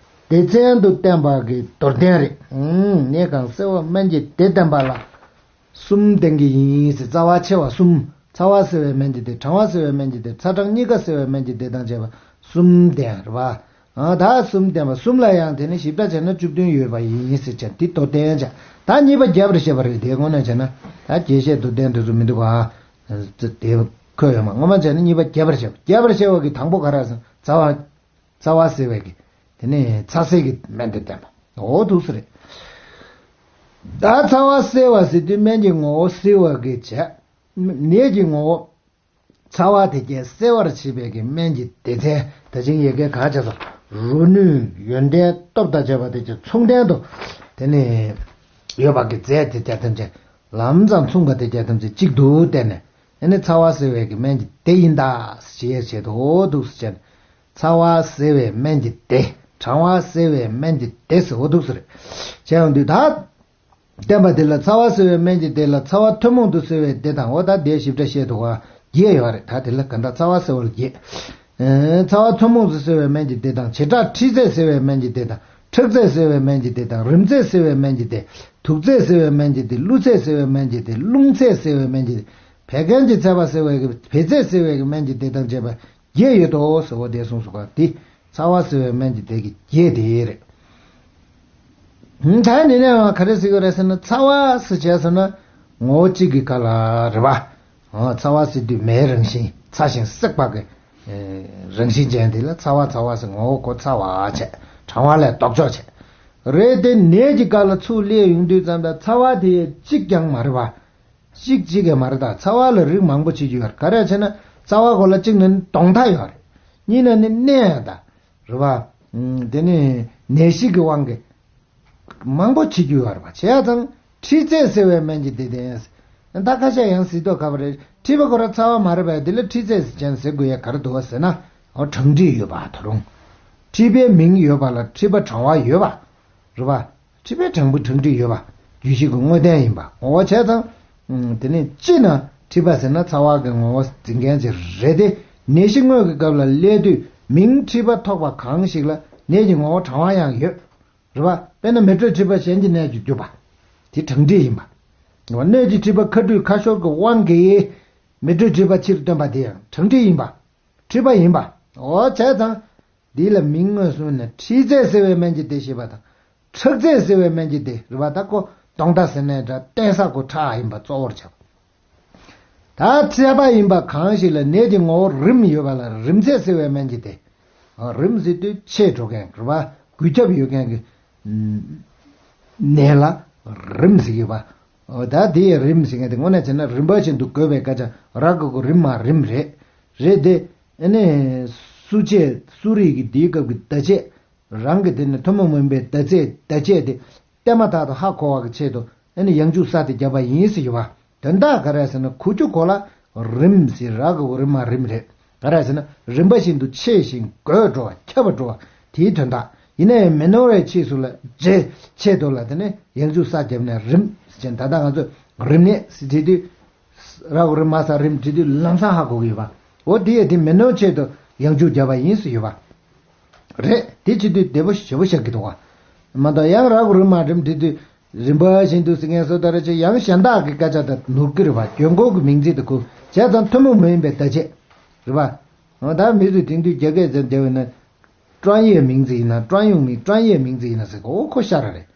སྡེ་ཚན་དུ་བསྟན་པ་གི་མདོར་བསྟན་རེད། ཨང་ནད་གང་སེལ་བ་སྨན་གྱི་སྡེ་བསྟན་པ་ལ་གསུམ་བསྟན་གྱི་ཡིན་ཟེར། རྩ་བ་ཆེ་བ་གསུམ། ཚ་བ་སེལ་བའི་སྨན་གྱི་སྡེ། གྲང་བ་སེལ་བའི་སྨན་གྱི་སྡེ། ཚ་གྲང་གཉིས་ཀ་སེལ་བའི་སྨན་གྱི་སྡེ་དང་བཅས་པ་གསུམ་བསྟན་རེད་པ། ཨ་ད་གསུམ་བསྟན་པ་གསུམ་ལ་ཡང་དེ་ནི་ཞིབ་ཕྲ་བྱས་ན་བཅུ་བདུན་ཡོད་པ་ཡིན་ཟེར་བྱས་འདི་མདོར་བསྟན་བྱས། ད་གཉིས་པ་རྒྱས་པར་བཤད་པ་རེད། དེ་དངོས་གནས་བྱས་ན་ད་རྒྱས་བཤད་མདོར་བསྟན་དེ་ཚོ་མི་འདུག་ག་དེ་འཁོད་ཡོད་མ། ངོ་མ་བྱས་ན་གཉིས་པ་རྒྱས་པར་བཤད་པ། རྒྱས་པར་བཤད་པ་གི་དང་པོ་ག་རེ་ཟེར། རྩ་བ། རྩ་བ་སེལ་བའི་གི་དེ་ནས་ཚ་སེལ་གྱི་སྨན་དེ་བསྟན་པ། འོ་འདུག་སེ་རེད། ད་རྩ་བ་སེལ་བ་ཟེར་དུས་སྨན་གྱི་ངོ་བོ་སེལ་བ་གི་བྱས། ནད་ཀྱི་ངོ་བོ། ཚ་བ་དེ་གས་སེལ་བར་བྱེད་པའི་གི་སྨན་གྱི་སྡེ་ཚན། ད་ཅིང་ཡི་གེ་ག་བྱས་སོ། རོ་ནུས་ཡོན་ཏན་སྟོབས་དང་བཅས་པ་དེ་གས་མཚུངས་ལྡན་དུ་དེ་ནི་ཡོད་པ་གི་རྫས་དེ་གས་ཐམས་ཅད་ལམ་ཙམ་མཚུངས་པ་དེ་གས་ཐམས་ཅད་གཅིག་ཏུ་བསྟན་ནས། ཨ་ནི་ཚ་བ་སེལ་བའི་གི་སྨན་གྱི་སྡེ་ཡིན་ད་ཞེས་བྱེད་དོ་འདུག་ཟེར་བྱས་ནས། ཚ་བ་སེལ་བའི་སྨན་གྱི་སྡེ། གྲང་བ་སེལ་བའི་སྨན་གྱི་སྡེ་ཟེར་འོ་འདུག་ཟེར། བྱས་ཡོང་དུས་ད། བསྟན་པ་འདི་ལ་ཚ་བ་སེལ་བའི་སྨན་གྱི་སྡེ་ལ་ཚ་བ་ཐུན་མོང་དུ་སེལ་བའི་སྡེ་དང་། འོ་ད་སྡེ་ཞིབ་ཕྲ་བཤད་འདུག་ག་བརྒྱད་ཡོད་རེད། ད་དེ་ལ་ག་འདྲ་ཚ་བ་སེལ་བ་ལ་བརྒྱད། ཨེ། ཚ་བ་ཐུན་མོང་དུ་སེལ་བའི་སྨན་གྱི་སྡེ་དང་། བྱེ་བྲག་མཁྲིས་ཚད་སེལ་བའི་སྨན་གྱི་སྡེ་དང་། ཁྲག་ཚད་སེལ་བའི་སྨན་གྱི་སྡེ་དང་། རིམས་ཚད་སེལ་བའི་སྨན་གྱི་སྡེ། དུག་ཚད་སེལ་བའི་སྨན་གྱི་སྡེ། ཀླུ་ཚད་སེལ་བའི་སྨན་གྱི་སྡེ། རླུང་ཚད་སེལ་བའི་སྨན་གྱི་སྡེ། བད་ཀན་གྱི་ཚད་པ་སེལ་བའི་བད་ཚད་སེལ་བའི་སྨན་གྱི་སྡེ་དང་བཅས་པ་བརྒྱད་ཡོད་དོ་ཟེར་བ་དེ་གསུངས་སོ་ག་འདི་ཚ་བ་སེལ་བའི་སྨན་གྱི་སྡེ་གི་བརྒྱད་དེ་རེད། ད་ནི་ནས་ག་རེ་ཟེར་གི་རེད་ཟེར་ན། ཚ་བ་ཟེར་བྱས་ཟེར་ན་ངོ་བོ་གཅིག་གི་སྐབས་ལ་རེད་པ། ཚ་བ་ཟེར་དུས་མེའི་རང་བཞིན། ཚ་ཞིང་བསྲེགས་པ་གི་རང་བཞིན་ཅན་དེ་ལ་ཚ་བ་ཚ་བ་ཟེར། ངོ་བོ་ཁོ་ཚ་བ་བྱས། གྲང་བ་ལས་ལྡོག་ཕྱོགས་བྱས། རེད་དེ་ནད་ཀྱི་སྐབས་ལ་ཚུར་སླེབས་ཡོང་དུས་ཙམ་པ་ཚ་བ་དེ་གཅིག་ཀྱང་མ་རེད་པ། གཅིག་གཅིག་གི་མ་རེད་ད། ཚ་བ་ལ་རིགས་མང་པོ་བྱེད་རྒྱུ་ཡོད་རེད། ག་རེ་བྱས་ན་ཚ་བ་གོ་ལ་གཅིག་ནི་གདོང་མཐའ་ཡོད་རེད། གཉིས་ན་ནི་གནས་ཡང་ད་རེད་པ། དེ་ནི་ནད་གཞི་གི་དབང་གིས་མང་པོ་བྱེད་རྒྱུ་ཡོད་རེད་པ། བྱས་ཙང་མཁྲིས་ཚད་སེལ་བའི་སྨན་གྱི་སྡེ་དེ། ད་ཁ་ཤས་ཡང་ཟེར་དོ་ག་བ་རེད། མཁྲིས་པ་ཁོ་ར་ཚ་བ་མ་རེད་པས། དེ་ལ་མཁྲིས་ཚད་ཟེར་ཅན་ཟེར་དགོས་ཡ་ག་རེ་འདུག་བ་ཟེར་ན། འོ་གྲང་མཁྲིས་ཡོད་པ་ད་རུང་། མཁྲིས་པའི་མིང་ཡོད་པ་ལ་མཁྲིས་པ་གྲང་བ་ཡོད་པ། རེད་པ། མཁྲིས་པའི་གྲང་བུ་གྲང་མཁྲིས་ཡོད་པ། རྒྱུད་བཞི་གི་དངོས་བསྟན་ཡིན་པ། འོ་བྱས་ཙང་། དེ་ནི་སྤྱིར་ན་མཁྲིས་པ་ཟེར་ན་ཚ་བ་གི་ངོ་བོ་འཛིན་མཁན་ཅིག་རེད་དེ། ནད་གཞི་དངོས་ཀྱི་སྐབས་ལ་སླེབས་དུས་མིང་མཁྲིས་པ་ཐོགས་པ་གང་ཞིག་ལ་ནད་ཀྱི་ངོ་བོ་གྲང་བ་ཡང་ཡོད། རེད་པ། དཔེར་ན་མེ་དྲོད་མཁྲིས་པ་གཞན་གྱི་གནས་སུ་གྱུར་པ། དེ་གྲང་མཁྲིས་ཡིན་པ། སྣོད་ཀྱི་མཁྲིས་པ་ཁ་སྦྲུས་ཁ་ཤོར་གྱི་དབང་གིས་མེ་དྲོད་མཁྲིས་པ་ཕྱིར་བཏོན་པ་དེ་ཡང་གྲང་མཁྲིས་ཡིན་པ། མཁྲིས་པ་ཡིན་པ། འོ་བྱས་ཙང་། འདི་ལ་མིང་དངོས་སུ་ནི་མཁྲིས་ཚད་སེལ་བའི་སྨན་གྱི་སྡེ་ཞེས་པ་དང་། ཁྲག་ཚད་སེལ་བའི་སྨན་གྱི་སྡེ་རེད་པ། ད་ཁོ་གདོང་མཐའ་ཟེར་ནའི་འདྲ། བསྟེན་ས་ཁོ་ཁྲག་ཡིན་པ་གཙོ་བོར་བྱ། ད་ཚད་པ་ཡིན་པ་གང་ཞིག་ལ་ནད་ཀྱི་ངོ་བོ་རིམས་ཡོད་པ་ལ་རིམས་ཚད་སེལ་བའི་སྨན་གྱི་སྡེ། རིམས་ཟེར་དུས་ཆད་འགྲོ་མཁན་རེད་པ། འགོས་ཁྱབ་ཡོད་མཁན་གྱི་ནད་ལ་རིམས་ཟེར་གྱི་པ། ད་དེ་ཡི་རིམས་ཟེར་མཁན་དེ་དངོས་གནས་བྱས་ན་རིམ་པ་བཞིན་དུ་འགོས་པའི་སྐད་ཆ། ར་གི་གུ་རི་མ་རིམས་རེད། རེད་དེ། ཨ་ནི་སུ་བྱེད་སུ་རིགས་ཀྱི་དེའི་སྐབས་ཀྱི་བརྡ་ཆད། རང་གི་དེ་ནི་ཐུན་མོང་མིན་པའི་བརྡ་ཆད། བརྡ་ཆད་དེ་བལྟས་མ་ཐག་ཏུ་ཧ་གོ་བ་གི་ཆེད་དུ། ཨ་ནི་ཡང་འཇུག་ས་དེ་བརྒྱབ་པ་ཡིན་ཟེར་གྱི་པ། དོན་དག་ག་རེ་ཟེར་ན། གོ་རྒྱུ་གོ་ལ་རིམས་ཟེར། ར་གི་གུ་རི་མ་རིམས་རེད། ག་རེ་ཟེར་ན་རིམ་པ་བཞིན་དུ་ཆད་ཞིང་འགོས་འགྲོ་བ། ཁྱབ་པ་འགྲོ་བ་དེའི་དོན་དག་ཡིན་ན་ཡང་མི་ནོར་བའི་ཕྱིས་སུ་ལ་རྗེས་ཆེད་དུ་ལ་དེ་ནི་ཡང་འཇུག་ས་བརྒྱབ་ནས་རིམས་ཟེར་ཅན། ད་ལྟ་ང་ཚོས་རིམས་ནད་ཟེར་བྲིས་དུས། ར་གི་གུ་རི་མ་ས་རིམས་བྲིས་དུས་ལམ་སང་ཧ་གོ་གི་ཡོད་པ། འོ་དེ་ཡས་དེ་མི་ནོར་ཆེད་དུ་ཡང་འཇུག་བརྒྱབ་པ་ཡིན་ཟེར་ཡོད་པ། རེད། དེ་བྱེད་དུས་བདེ་པོ་ཞེ་པོ་ཆགས་ཀྱི་འདུག་བ། མ་གཏོགས་ཡང་ར་གི་གུ་རི་མ་རིམས་བྲིས་དུས་རིམ་པ་བཞིན་དུ་ཟེར་མཁན་བཟོ་ལྟ་རེ་ཆེ་ཡང་གཞན་དག་གི་སྐད་ཆ་དང་ནོར་གྱི་རེད་བ། གྱོན་གོས་ཀྱི་མིང་ཚིག་དང་ཁུ་བྱས་ཙང་ཐུན་མོང་མ་ཡིན་པའི་བརྡ་ཆད་རེད་བ། འོ་ད་མི་ཚོས་དེང་དུས་རྒྱ་སྐད་ཟེར་བསྡད་པ་ན། ཀྲོན་ཡེ་མིང་ཚིག་ཡིན་ན། ཀྲོན་ཡུང་མིང་། ཀྲོན་ཡེ་མིང་ཚིག་ཡིན་ན་ཟེར་གོ། འོ་ཁོ་ཤ་ར་རེད།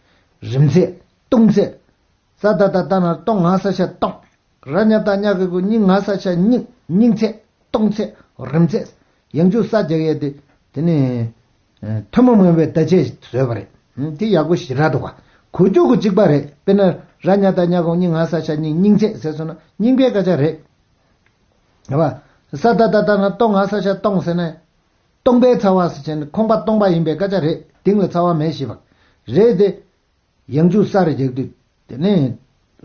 རིམས་ཚད། ལྟུང་ཚད། ས་ད་བཏགས་སྟ་ན་སྟོང་ང་ས་ཤ་སྟོང་། ར་ཉ་བཏགས་ཉ་གི་གུ་སྙི་ང་ས་ཤ་སྙིང་། སྙིང་ཚད། ལྟུང་ཚད། རིམས་ཚད། ཡང་འཇུག་ས་རྒྱག་ཡས་དེ། དེ་ནི་ཐུན་མོང་མ་ཡིན་པའི་བརྡ་ཆད་བཟོས་པ་རེད། དེ་ཡག་པོ་ཞེ་དྲག་འདུག་བ། གོ་རྒྱུ་གི་གཅིག་པ་རེད། དཔེར་ན་ར་ཉ་བཏགས་ཉ་གི་གུ་སྙི་ང་ས་ཤ་སྙིང་། སྙིང་ཚད་ཟེར་སོང་ན་རྙིང་པའི་སྐད་ཆ་རེད། རེད་བ། ས་ད་བཏགས་སྟ་ན་སྟོང་ང་ས་ཤ་སྟོང་ཟེར་ན། སྟོང་པའི་ཚ་བ་ཟེར་བྱས་ནས་ཁོང་པ་སྟོང་པ་ཡིན་པའི་སྐད་ཆ་རེད། དེང་ལ་ཚ་བ་མེད་ཞེས་པ། རེད་དེ། ཡང་འཇུག་ས་རེ་རྒྱག་དུས་དེ་ནས་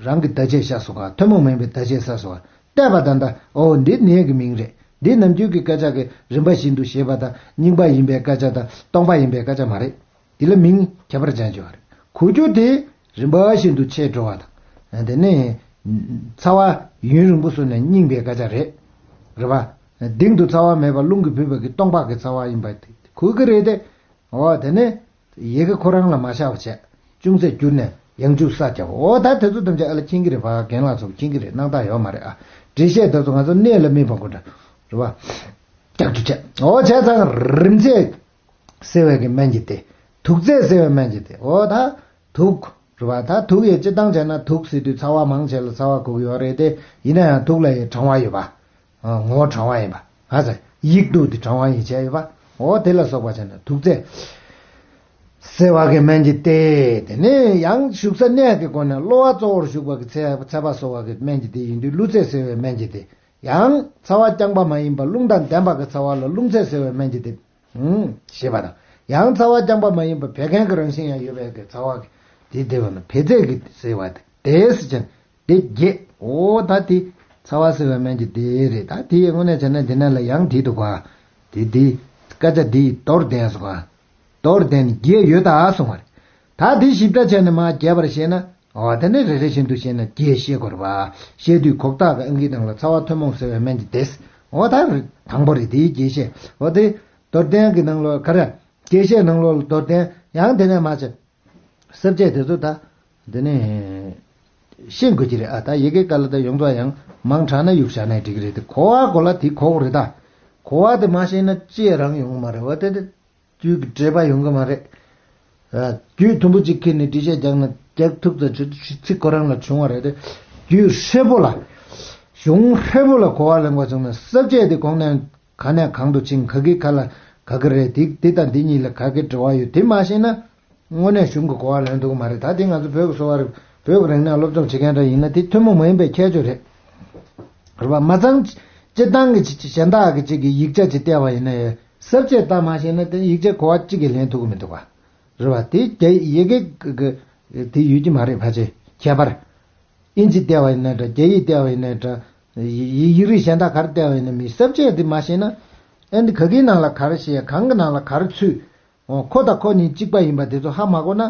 རང་གི་བརྡ་ཆད་ཤ་སོགས་ག་ཐུན་མོང་མིན་པའི་བརྡ་ཆད་ས་སོགས་ག་བལྟས་པ་ད་ལྟ། འོ་འདི་ནད་ཀྱི་མིང་རེད། འདི་ནམ་རྒྱུན་གྱི་སྐད་ཆ་གི་རིམ་པ་བཞིན་དུ་ཞེས་པ་དང་རྙིང་པ་ཡིན་པའི་སྐད་ཆ་དང་སྟོང་པ་ཡིན་པའི་སྐད་ཆ་མ་རེད། འདི་ལ་མིང་ཁྱད་པར་ཅན་ཅིག་ཡོད་རེད། གོ་རྒྱུ་དེ་རིམ་པ་བཞིན་དུ་ཆད་འགྲོ་བ་དང་། དེ་ནས་ཚ་བ་ཡུན་རིང་པོ་སོང་ནས་རྙིང་པའི་སྐད་ཆ་རེད། རེད་པ། གཏིང་དུ་ཚ་བ་མེད་པར་རླུང་གིས་བུས་པ་གི་སྟོང་པ་གི་ཚ་བ་ཡིན་པ་དེ་གོ་གི་རེད་དེ། འོ་དེ་ནས། ཡི་གེ་ཁོ་རང་ལ་མ་ཤར་བ་བྱས། ཅུང་ཟད་བསྒྱུར་ནས་ཡང་འཇུག་ས་རྒྱབ། འོ་ད་དེ་ཚོ་ཐམས་ཅད་ཨ་ལ་མཁྱེན་གྱི་རེད་པ། རྒན་ལགས་ཚོ་མཁྱེན་གྱི་རེད། སྣང་དག་ཡོད་མ་རེད་ཨ། འགྲེལ་བཤད་དེ་ཚོ་ང་ཚོ་གནད་ལ་སྨིན་པ་དགོས་འདྲ། རེད་པ། རྒྱག་རྒྱུ་བྱས། འོ་བྱས་ཙང་རིམས་ཚད་སེལ་བའི་གི་སྨན་གྱི་སྡེ། དུག་ཚད་སེལ་བའི་སྨན་གྱི་སྡེ། འོ་ད་དུག་རེད་པ། ད་དུག་ཡི་སྤྱི་བཏང་བྱས་ན་དུག་ཟེར་དུས་ཚ་བ་མང་ཆེ་ལ་ཚ་བ་གོ་གི་ཡོད་རེད་དེ། ཡིན་ན་ཡང་དུག་ལ་ཡི་གྲང་བ་ཡོད་པ། ངོ་བོ་གྲང་བ་ཡིན་པ། ང་ཚོ་ཡིག་དུག་དེ་གྲང་བ་ཡིན་བྱས་ཡོད་པ། འོ་དེ་ལ་སོགས་པ་བྱས་ན་དུག་ཚད་སེལ་བ་གི་སྨན་གྱི་སྡེ། དེ་ནས་ཡང་ཞུགས་ས་གནས་ཀྱི་སྒོ་ནས་གློ་བ་གཙོ་བོར་ཞུགས་པ་གི་ཚད་ཚད་པ་གསོ་བ་གི་སྨན་གྱི་སྡེ་ཡིན་དུས་ཀླུ་ཚད་སེལ་བའི་སྨན་གྱི་སྡེ། ཡང་ཚ་བ་རྐྱང་པ་མ་ཡིན་པ་རླུང་དང་ལྡན་པ་གི་ཚ་བ་ལ་རླུང་ཚད་ཟེར་བའི་སྨན་གྱི་སྡེ། ཨུམ། ཞེས་པ་དང་། ཡང་ཚ་བ་རྐྱང་པ་མ་ཡིན་པ་བད་ཀན་གྱི་རང་བཞིན་ཡང་ཡོད་པའི་གི་ཚ་བ་གི་དེ་སྡེ་བ་ན་བད་ཚད་ཀྱི་ཟེར་བ་དེ་དེས་ཀྱང་དེ་བརྒྱད། འོ་ད་དེ་ཚ་བ་ཟེར་བའི་སྨན་གྱི་སྡེ་རེད། ད་དེ་དངོས་གནས་བྱས་ན་འདི་ན་ལ་ཡང་དེ་འདུག་ག་དེ་དེ་སྐད་ཆ་དེ་མདོར་བསྟན་སོང་ག་མདོར་བསྟན་ནས་བརྒྱད་ཡོད་ད་གསུང་བ་རེད། ད་དེ་ཞིབ་ཕྲ་བྱས་ནས་མར་རྒྱས་པར་བཤད་ན། འོ་དེ་ནས་རེ་རེ་བཞིན་དུ་བཤད་ན་བརྒྱད་བཤད་དགོས་རེད་པ། བཤད་དུས་གོག་ཐག་གི་ཨང་ཀི་ནང་ལ་ཚ་བ་ཐུན་མོང་ཟེར་བའི་སྨན་གྱི་སྡེ། འོ་ད་དང་པོ་རེད། དེའི་རྒྱས་བཤད། འོ་དེ་མདོར་བསྟན་གྱི་ནང་ལོགས་ག་རེ། རྒྱས་བཤད་ནང་ལོགས་ལ་མདོར་བསྟན། ཡང་དེ་ནས་མར་བྱས། ས་བཅད་དེ་ཚོ་ད། འདི་ནས། ཤེས་དགོས་ཀྱི་རེད་ཨ། ད་ཡི་གེ་དཀར་ལ་ད་ཡོངས་རྫོགས་ཡང་མང་དྲགས་ན་གཡུག་བཞག་ནའི་འགྲིག་གི་རེད་དེ། གོ་བ་གོ་ལ་དེ་གོ་དགོས་རེད་ད། གོ་བ་དེ་མ་ཤེས་ན་ཅི་ཡང་རང་ཡོང་གི་མ་རེད་བ། དེ་དེ་རྒྱུད་ཀྱི་འགྲེལ་པ་ཡོང་གི་མ་རེད། ཨ། རྒྱུད་དུམ་བུ་གཅིག་ཁྱེར་ནས་འགྲེལ་བཤད་རྒྱག་ན་རྒྱག་ཐུབ་ཙང་ཚིག་ཁོ་རང་ལ་བྱུང་བ་རེད་དེ། རྒྱུད་ཧྲིལ་པོ་ལ། གཞུང་ཧྲིལ་པོ་ལ་གོ་བ་ལེན་དགོས་བྱུང་ན་ས་བཅད་དེ་གོང་ནས་ག་ནས་གང་དུ་ཕྱིན། ག་གི་ག་ལ་ག་གི་རེད། དེ་དེ་དང་འདི་གཉིས་ལ་ག་གི་འབྲེལ་བ་ཡོད། དེ་མ་ཤེས་ན། དངོས་གནས་གཞུང་གི་གོ་བ་ལེན་ཐུབ་ཀྱི་མ་རེད། ད་དེ་ང་ཚོ་བོད་ཀྱི་གསོ་བ་རེད། བོད་ཀྱི་རིག་གནས་སློབ་སྦྱོང་བྱེད་མཁན་འདྲ་ཡིན་ན་དེ་ཐུན་མོང་མ་ཡིན་པའི་ཁྱད་ཆོས་རེད། རེད་པ། མ་ཚང་སྤྱིར་བཏང་གི་ཅིག་གཞན་དག་གི་ཅིག་གི་ཡིག་ཆ་ཅིག་བལྟས་པ་ཡིན་ན་ཡང་ས་བཅད་ལྟ་མ་ཤེས་ན་དེ་ཡིག་ཆ་གོ་བ་གཅིག་གིས་ལེན་ཐུབ་ཀྱི་མི་འདུག་པ། རེད་པ། དེ་རྒྱ་ཡི་གེ་གི་དེ་ཡོད་ཀྱི་མ་རེད། ཕལ་ཆེར་ཁྱད་པར། ཨིན་ཇི་བལྟས་པ་ཡིན་ན་འདྲ། རྒྱ་ཡིག་བལྟས་པ་ཡིན་ན་འདྲ། ཡི་ཡིག་རིགས་གཞན་དག་ག་རེ་བལྟས་པ་ཡིན་ན་མི་ས་བཅད་དེ་མ་ཤེས་ན། ཨེ་འདི་ག་གི་ནང་ལ་ག་རེ་བཤད། གང་གི་ནང་ལ་ག་རེ་ཚུད། འོ་ཁོ་དང་ཁོ་གཉིས་གཅིག་པ་ཡིན་པ་དེ་ཚོ་ཧ་མ་གོ་ན།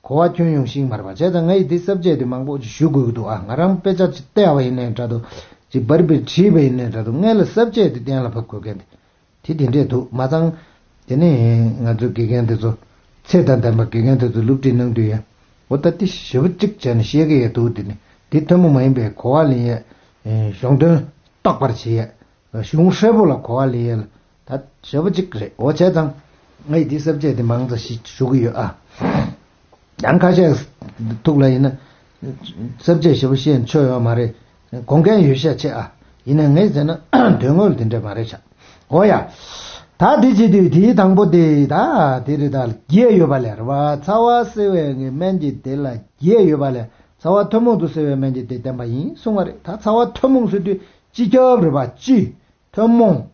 གོ་བ་ཁྱོན་ཡོངས་ཤེས་ཀྱི་མ་རེད་པ། བྱས་ཙང་ངས་འདི་ས་བཅད་དེ་མང་པོ་ཅིག་ཞུ་དགོས་ཀྱི་འདུག་ཨ། ང་རང་དཔེ་ཆ་ཅིག་བལྟས་པ་ཡིན་ནའི་འདྲ་འདུག་ཅིག་བར་བར་བྲིས་པ་ཡིན་ནའི་འདྲ་འདུག་སྔོན་ལ་ས་བཅད་དེ་གཏན་ལ་ཕབ་དགོས་མཁན་དེ། དེ་དེ་འདྲས་འདུག་མ་ཚང་། དེ་ནས་ང་ཚོ་དགེ་རྒན་དེ་ཚོ། ཚད་དང་ལྡན་པ་དགེ་རྒན་དེ་ཚོ་སློབ་ཁྲིད་གནང་དུས་ཡང་། འོ་ད་དེ་ཞེ་པོ་གཅིག་བྱས་ནས་བཤད་ཀྱི་ཡོད་འདུག་དེ་ནི་དེ་ཐུན་མོང་མ་ཡིན་པའི་གོ་བ་ལེན་ཡས། གཞུང་དོན་རྟོགས་པར་བྱེད་ཡས། གཞུང་ཧྲིལ་པོ་ལ་གོ་བ་ལེན་ཡས་ལ་ད་ཞེ་པོ་གཅིག་རེད། འོ་བྱས་ཙང་ངས་འདི་ས་བཅད་དེ་མང་ཙམ་ཞིག་ཞུ་གི་ཡོད་ཨ། ཡང་ཁ་ཤས་ཐུགས་ལ་ཡིན་ན། ས་བཅད་ཞེ་པོ་བཤད་ཆོག་ཡོད་མ་རེད། དགོངས་འགལ་ཡོད་ཤས་ཆེ་ཨ། ཡིན་ནའི་ངས་ཟེར་ན་དོན་དངོས་ལ་དེ་འདྲ་མ་རེད་ཤག་འོ་ཡ། ད་དེ་བྱེད་དུས་དེའི་དང་པོ་དེ་ད་དེ་རེད། ད་བརྒྱད་ཡོད་པ་ལས་རེད་པ། ཚ་བ་སེལ་བའི་སྨན་གྱི་སྡེ་ལ་བརྒྱད་ཡོད་པ་ལས་ཚ་བ་ཐུན་མོང་དུ་སེལ་བའི་སྨན་གྱི་སྡེ་བསྟན་པ་ཡིན་གསུང་བ་རེད། ད་ཚ་བ་ཐུན་མོང་ཟེར་དུས་སྤྱི་ཁྱབ་རེད་པ། སྤྱི་ཐུན་མོང་།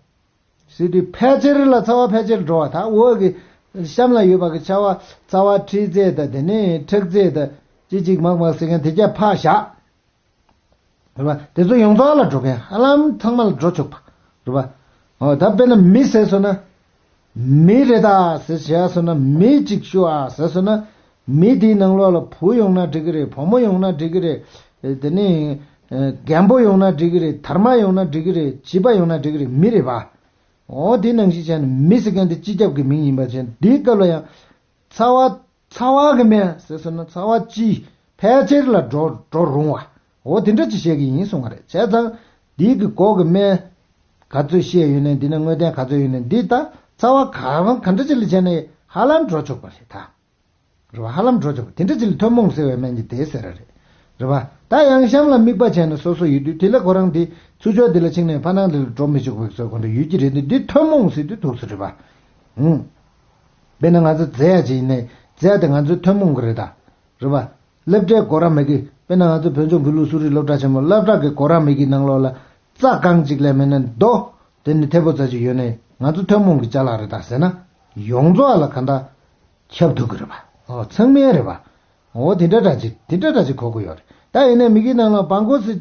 ཟེར་དུས་ཕལ་ཆེར་ལ་ཚ་བ་ཕལ་ཆེར་འགྲོ་བ། ད་འོག་གི་གཤམ་ལ་ཡོད་པ་གི་ཚ་བ་ཚ་བ་མཁྲིས་ཚད་དང་དེ་ནས་མཁྲེགས་ཚད་དང་ཅི་ཅིག་མག་མག་ཟེར་མཁན་དེ་གྱ་ཕར་བཞག་རེད་པ། དེ་ཚོ་ཡོངས་རྫོགས་ལ་འགྲོ་མཁན་ཧ་ལམ་ཚང་མ་ལ་འགྲོ་ཆོག་པ་རེད་པ། འོ་ད་དཔེར་ན་མི་ཟེར་སོང་ན། མི་རེད་ད་ཟེར་བྱས་སོང་ན། མི་གཅིག་ཞུ་ཨ་ཟེར་སོང་ན། མི་དེའི་ནང་ལོགས་ལ་བུ་ཡོང་ན་འགྲིག་གི་རེད། བུ་མོ་ཡོང་ན་འགྲིག་གི་རེད། དེ་ནས་རྒན་པོ་ཡོང་ན་འགྲིག་གི་རེད། དར་མ་ཡོང་ན་འགྲིག་གི་རེད། བྱིས་པ་ཡོང་ན་འགྲིག་གི་རེད། མི་རེད་པ། འོ་དེ་ནང་བཞིན་བྱས་ནས་མི་ཟེར་མཁན་དེ་སྤྱི་ཁྱབ་ཀྱི་མིང་ཡིན་པ་བྱས་ནས་དེའི་སྐབས་ལ་ཡང་། ཚ་བ་ཚ་བ་གི་སྨན་ཟེར་སོང་ན་ཚ་བ་སྤྱི་ཕལ་ཆེར་ལ་འགྲོ་འགྲོ་རུང་བ། འོ་དེ་འདྲ་ཅིག་བཤད་ཀྱི་ཡིན་གསུང་བ་རེད། བྱས་ཙང་འདི་གི་འགོ་གི་སྨན་ག་ཚོད་བཤད་ཡོད་ནའི། འདི་ན་དངོས་བསྟན་ག་ཚོད་ཡོད་ནའི། འདི་ད་ཚ་བ་ག་རང་ག་འདྲ་ཅིག་ལ་བྱས་ནའི་ཧ་ལམ་འགྲོ་ཆོག་པ་རེད་ད། རེད་པ། ཧ་ལམ་འགྲོ་ཆོག་པ་དེ་འདྲ་ཅིག་ལ་ཐུན་མོང་སེལ་བའི་སྨན་གྱི་སྡེ་ཟེར་ར་རེད། རེད་པ། ད་ཡང་གཤམ་ལ་དམིགས་པ་བྱས་ནས་སོ་སོ་ཡོད་དུས་དེ་ལ་ཁོ་རང་དེ་ཚུར་ཕྱོགས་དེ་ལ་ཕྱིན་ནས་ཕར་ནང་དེ་ལ་འགྲོ་མི་ཆོག་པའི་བཟོ་ཁོ་འདྲ་ཡོད་ཀྱི་རེད་དེ། འདི་ཐུན་མོང་ཟེར་དུས་ཐུགས་སུ་རེད་པ། ཧུང་། དཔེར་ན་ང་ཚོ་རྫས་ཡ་ཅིག་ཡིན་ནའི་རྫས་དེ་ང་ཚོའི་ཐུན་མོང་གི་རེད་ད། རེད་པ། སློབ་གྲྭའི་གོ་ར་མ་གི། དཔེར་ན་ང་ཚོ་བོད་ལྗོངས་བོད་ལུགས་གསོ་རིག་སློབ་གྲྭ་ཆེན་མོ་སློབ་གྲྭ་གི་གོ་ར་མ་གི་ནང་ལོགས་ལ་རྩ་རྐང་གཅིག་ལས་མེད་ན་རྡོ་དེ་ནི་ཐེ་བོ་ཙམ་ཅིག་ཡོད་ནའི་ང་ཚོ་ཐུན་མོང་གི་ཅ་ལག་རེད་ད་ཟེར་ན། ཡོངས་རྫོགས་ལ་ག་འདྲ་ཁྱབ་ཐུབ་ཀྱི་རེད་པ། འོ་ཚང་མའི་རེད་པ། འོ་དེ་འདྲ་འདྲ་ཅིག་དེ་འདྲ་འདྲ་ཅིག་གོ་གི་ཡོད་རེད། ད་ཡིན་ནའི་མ་གིའི་ནང་ལ་བང་གོ་སི་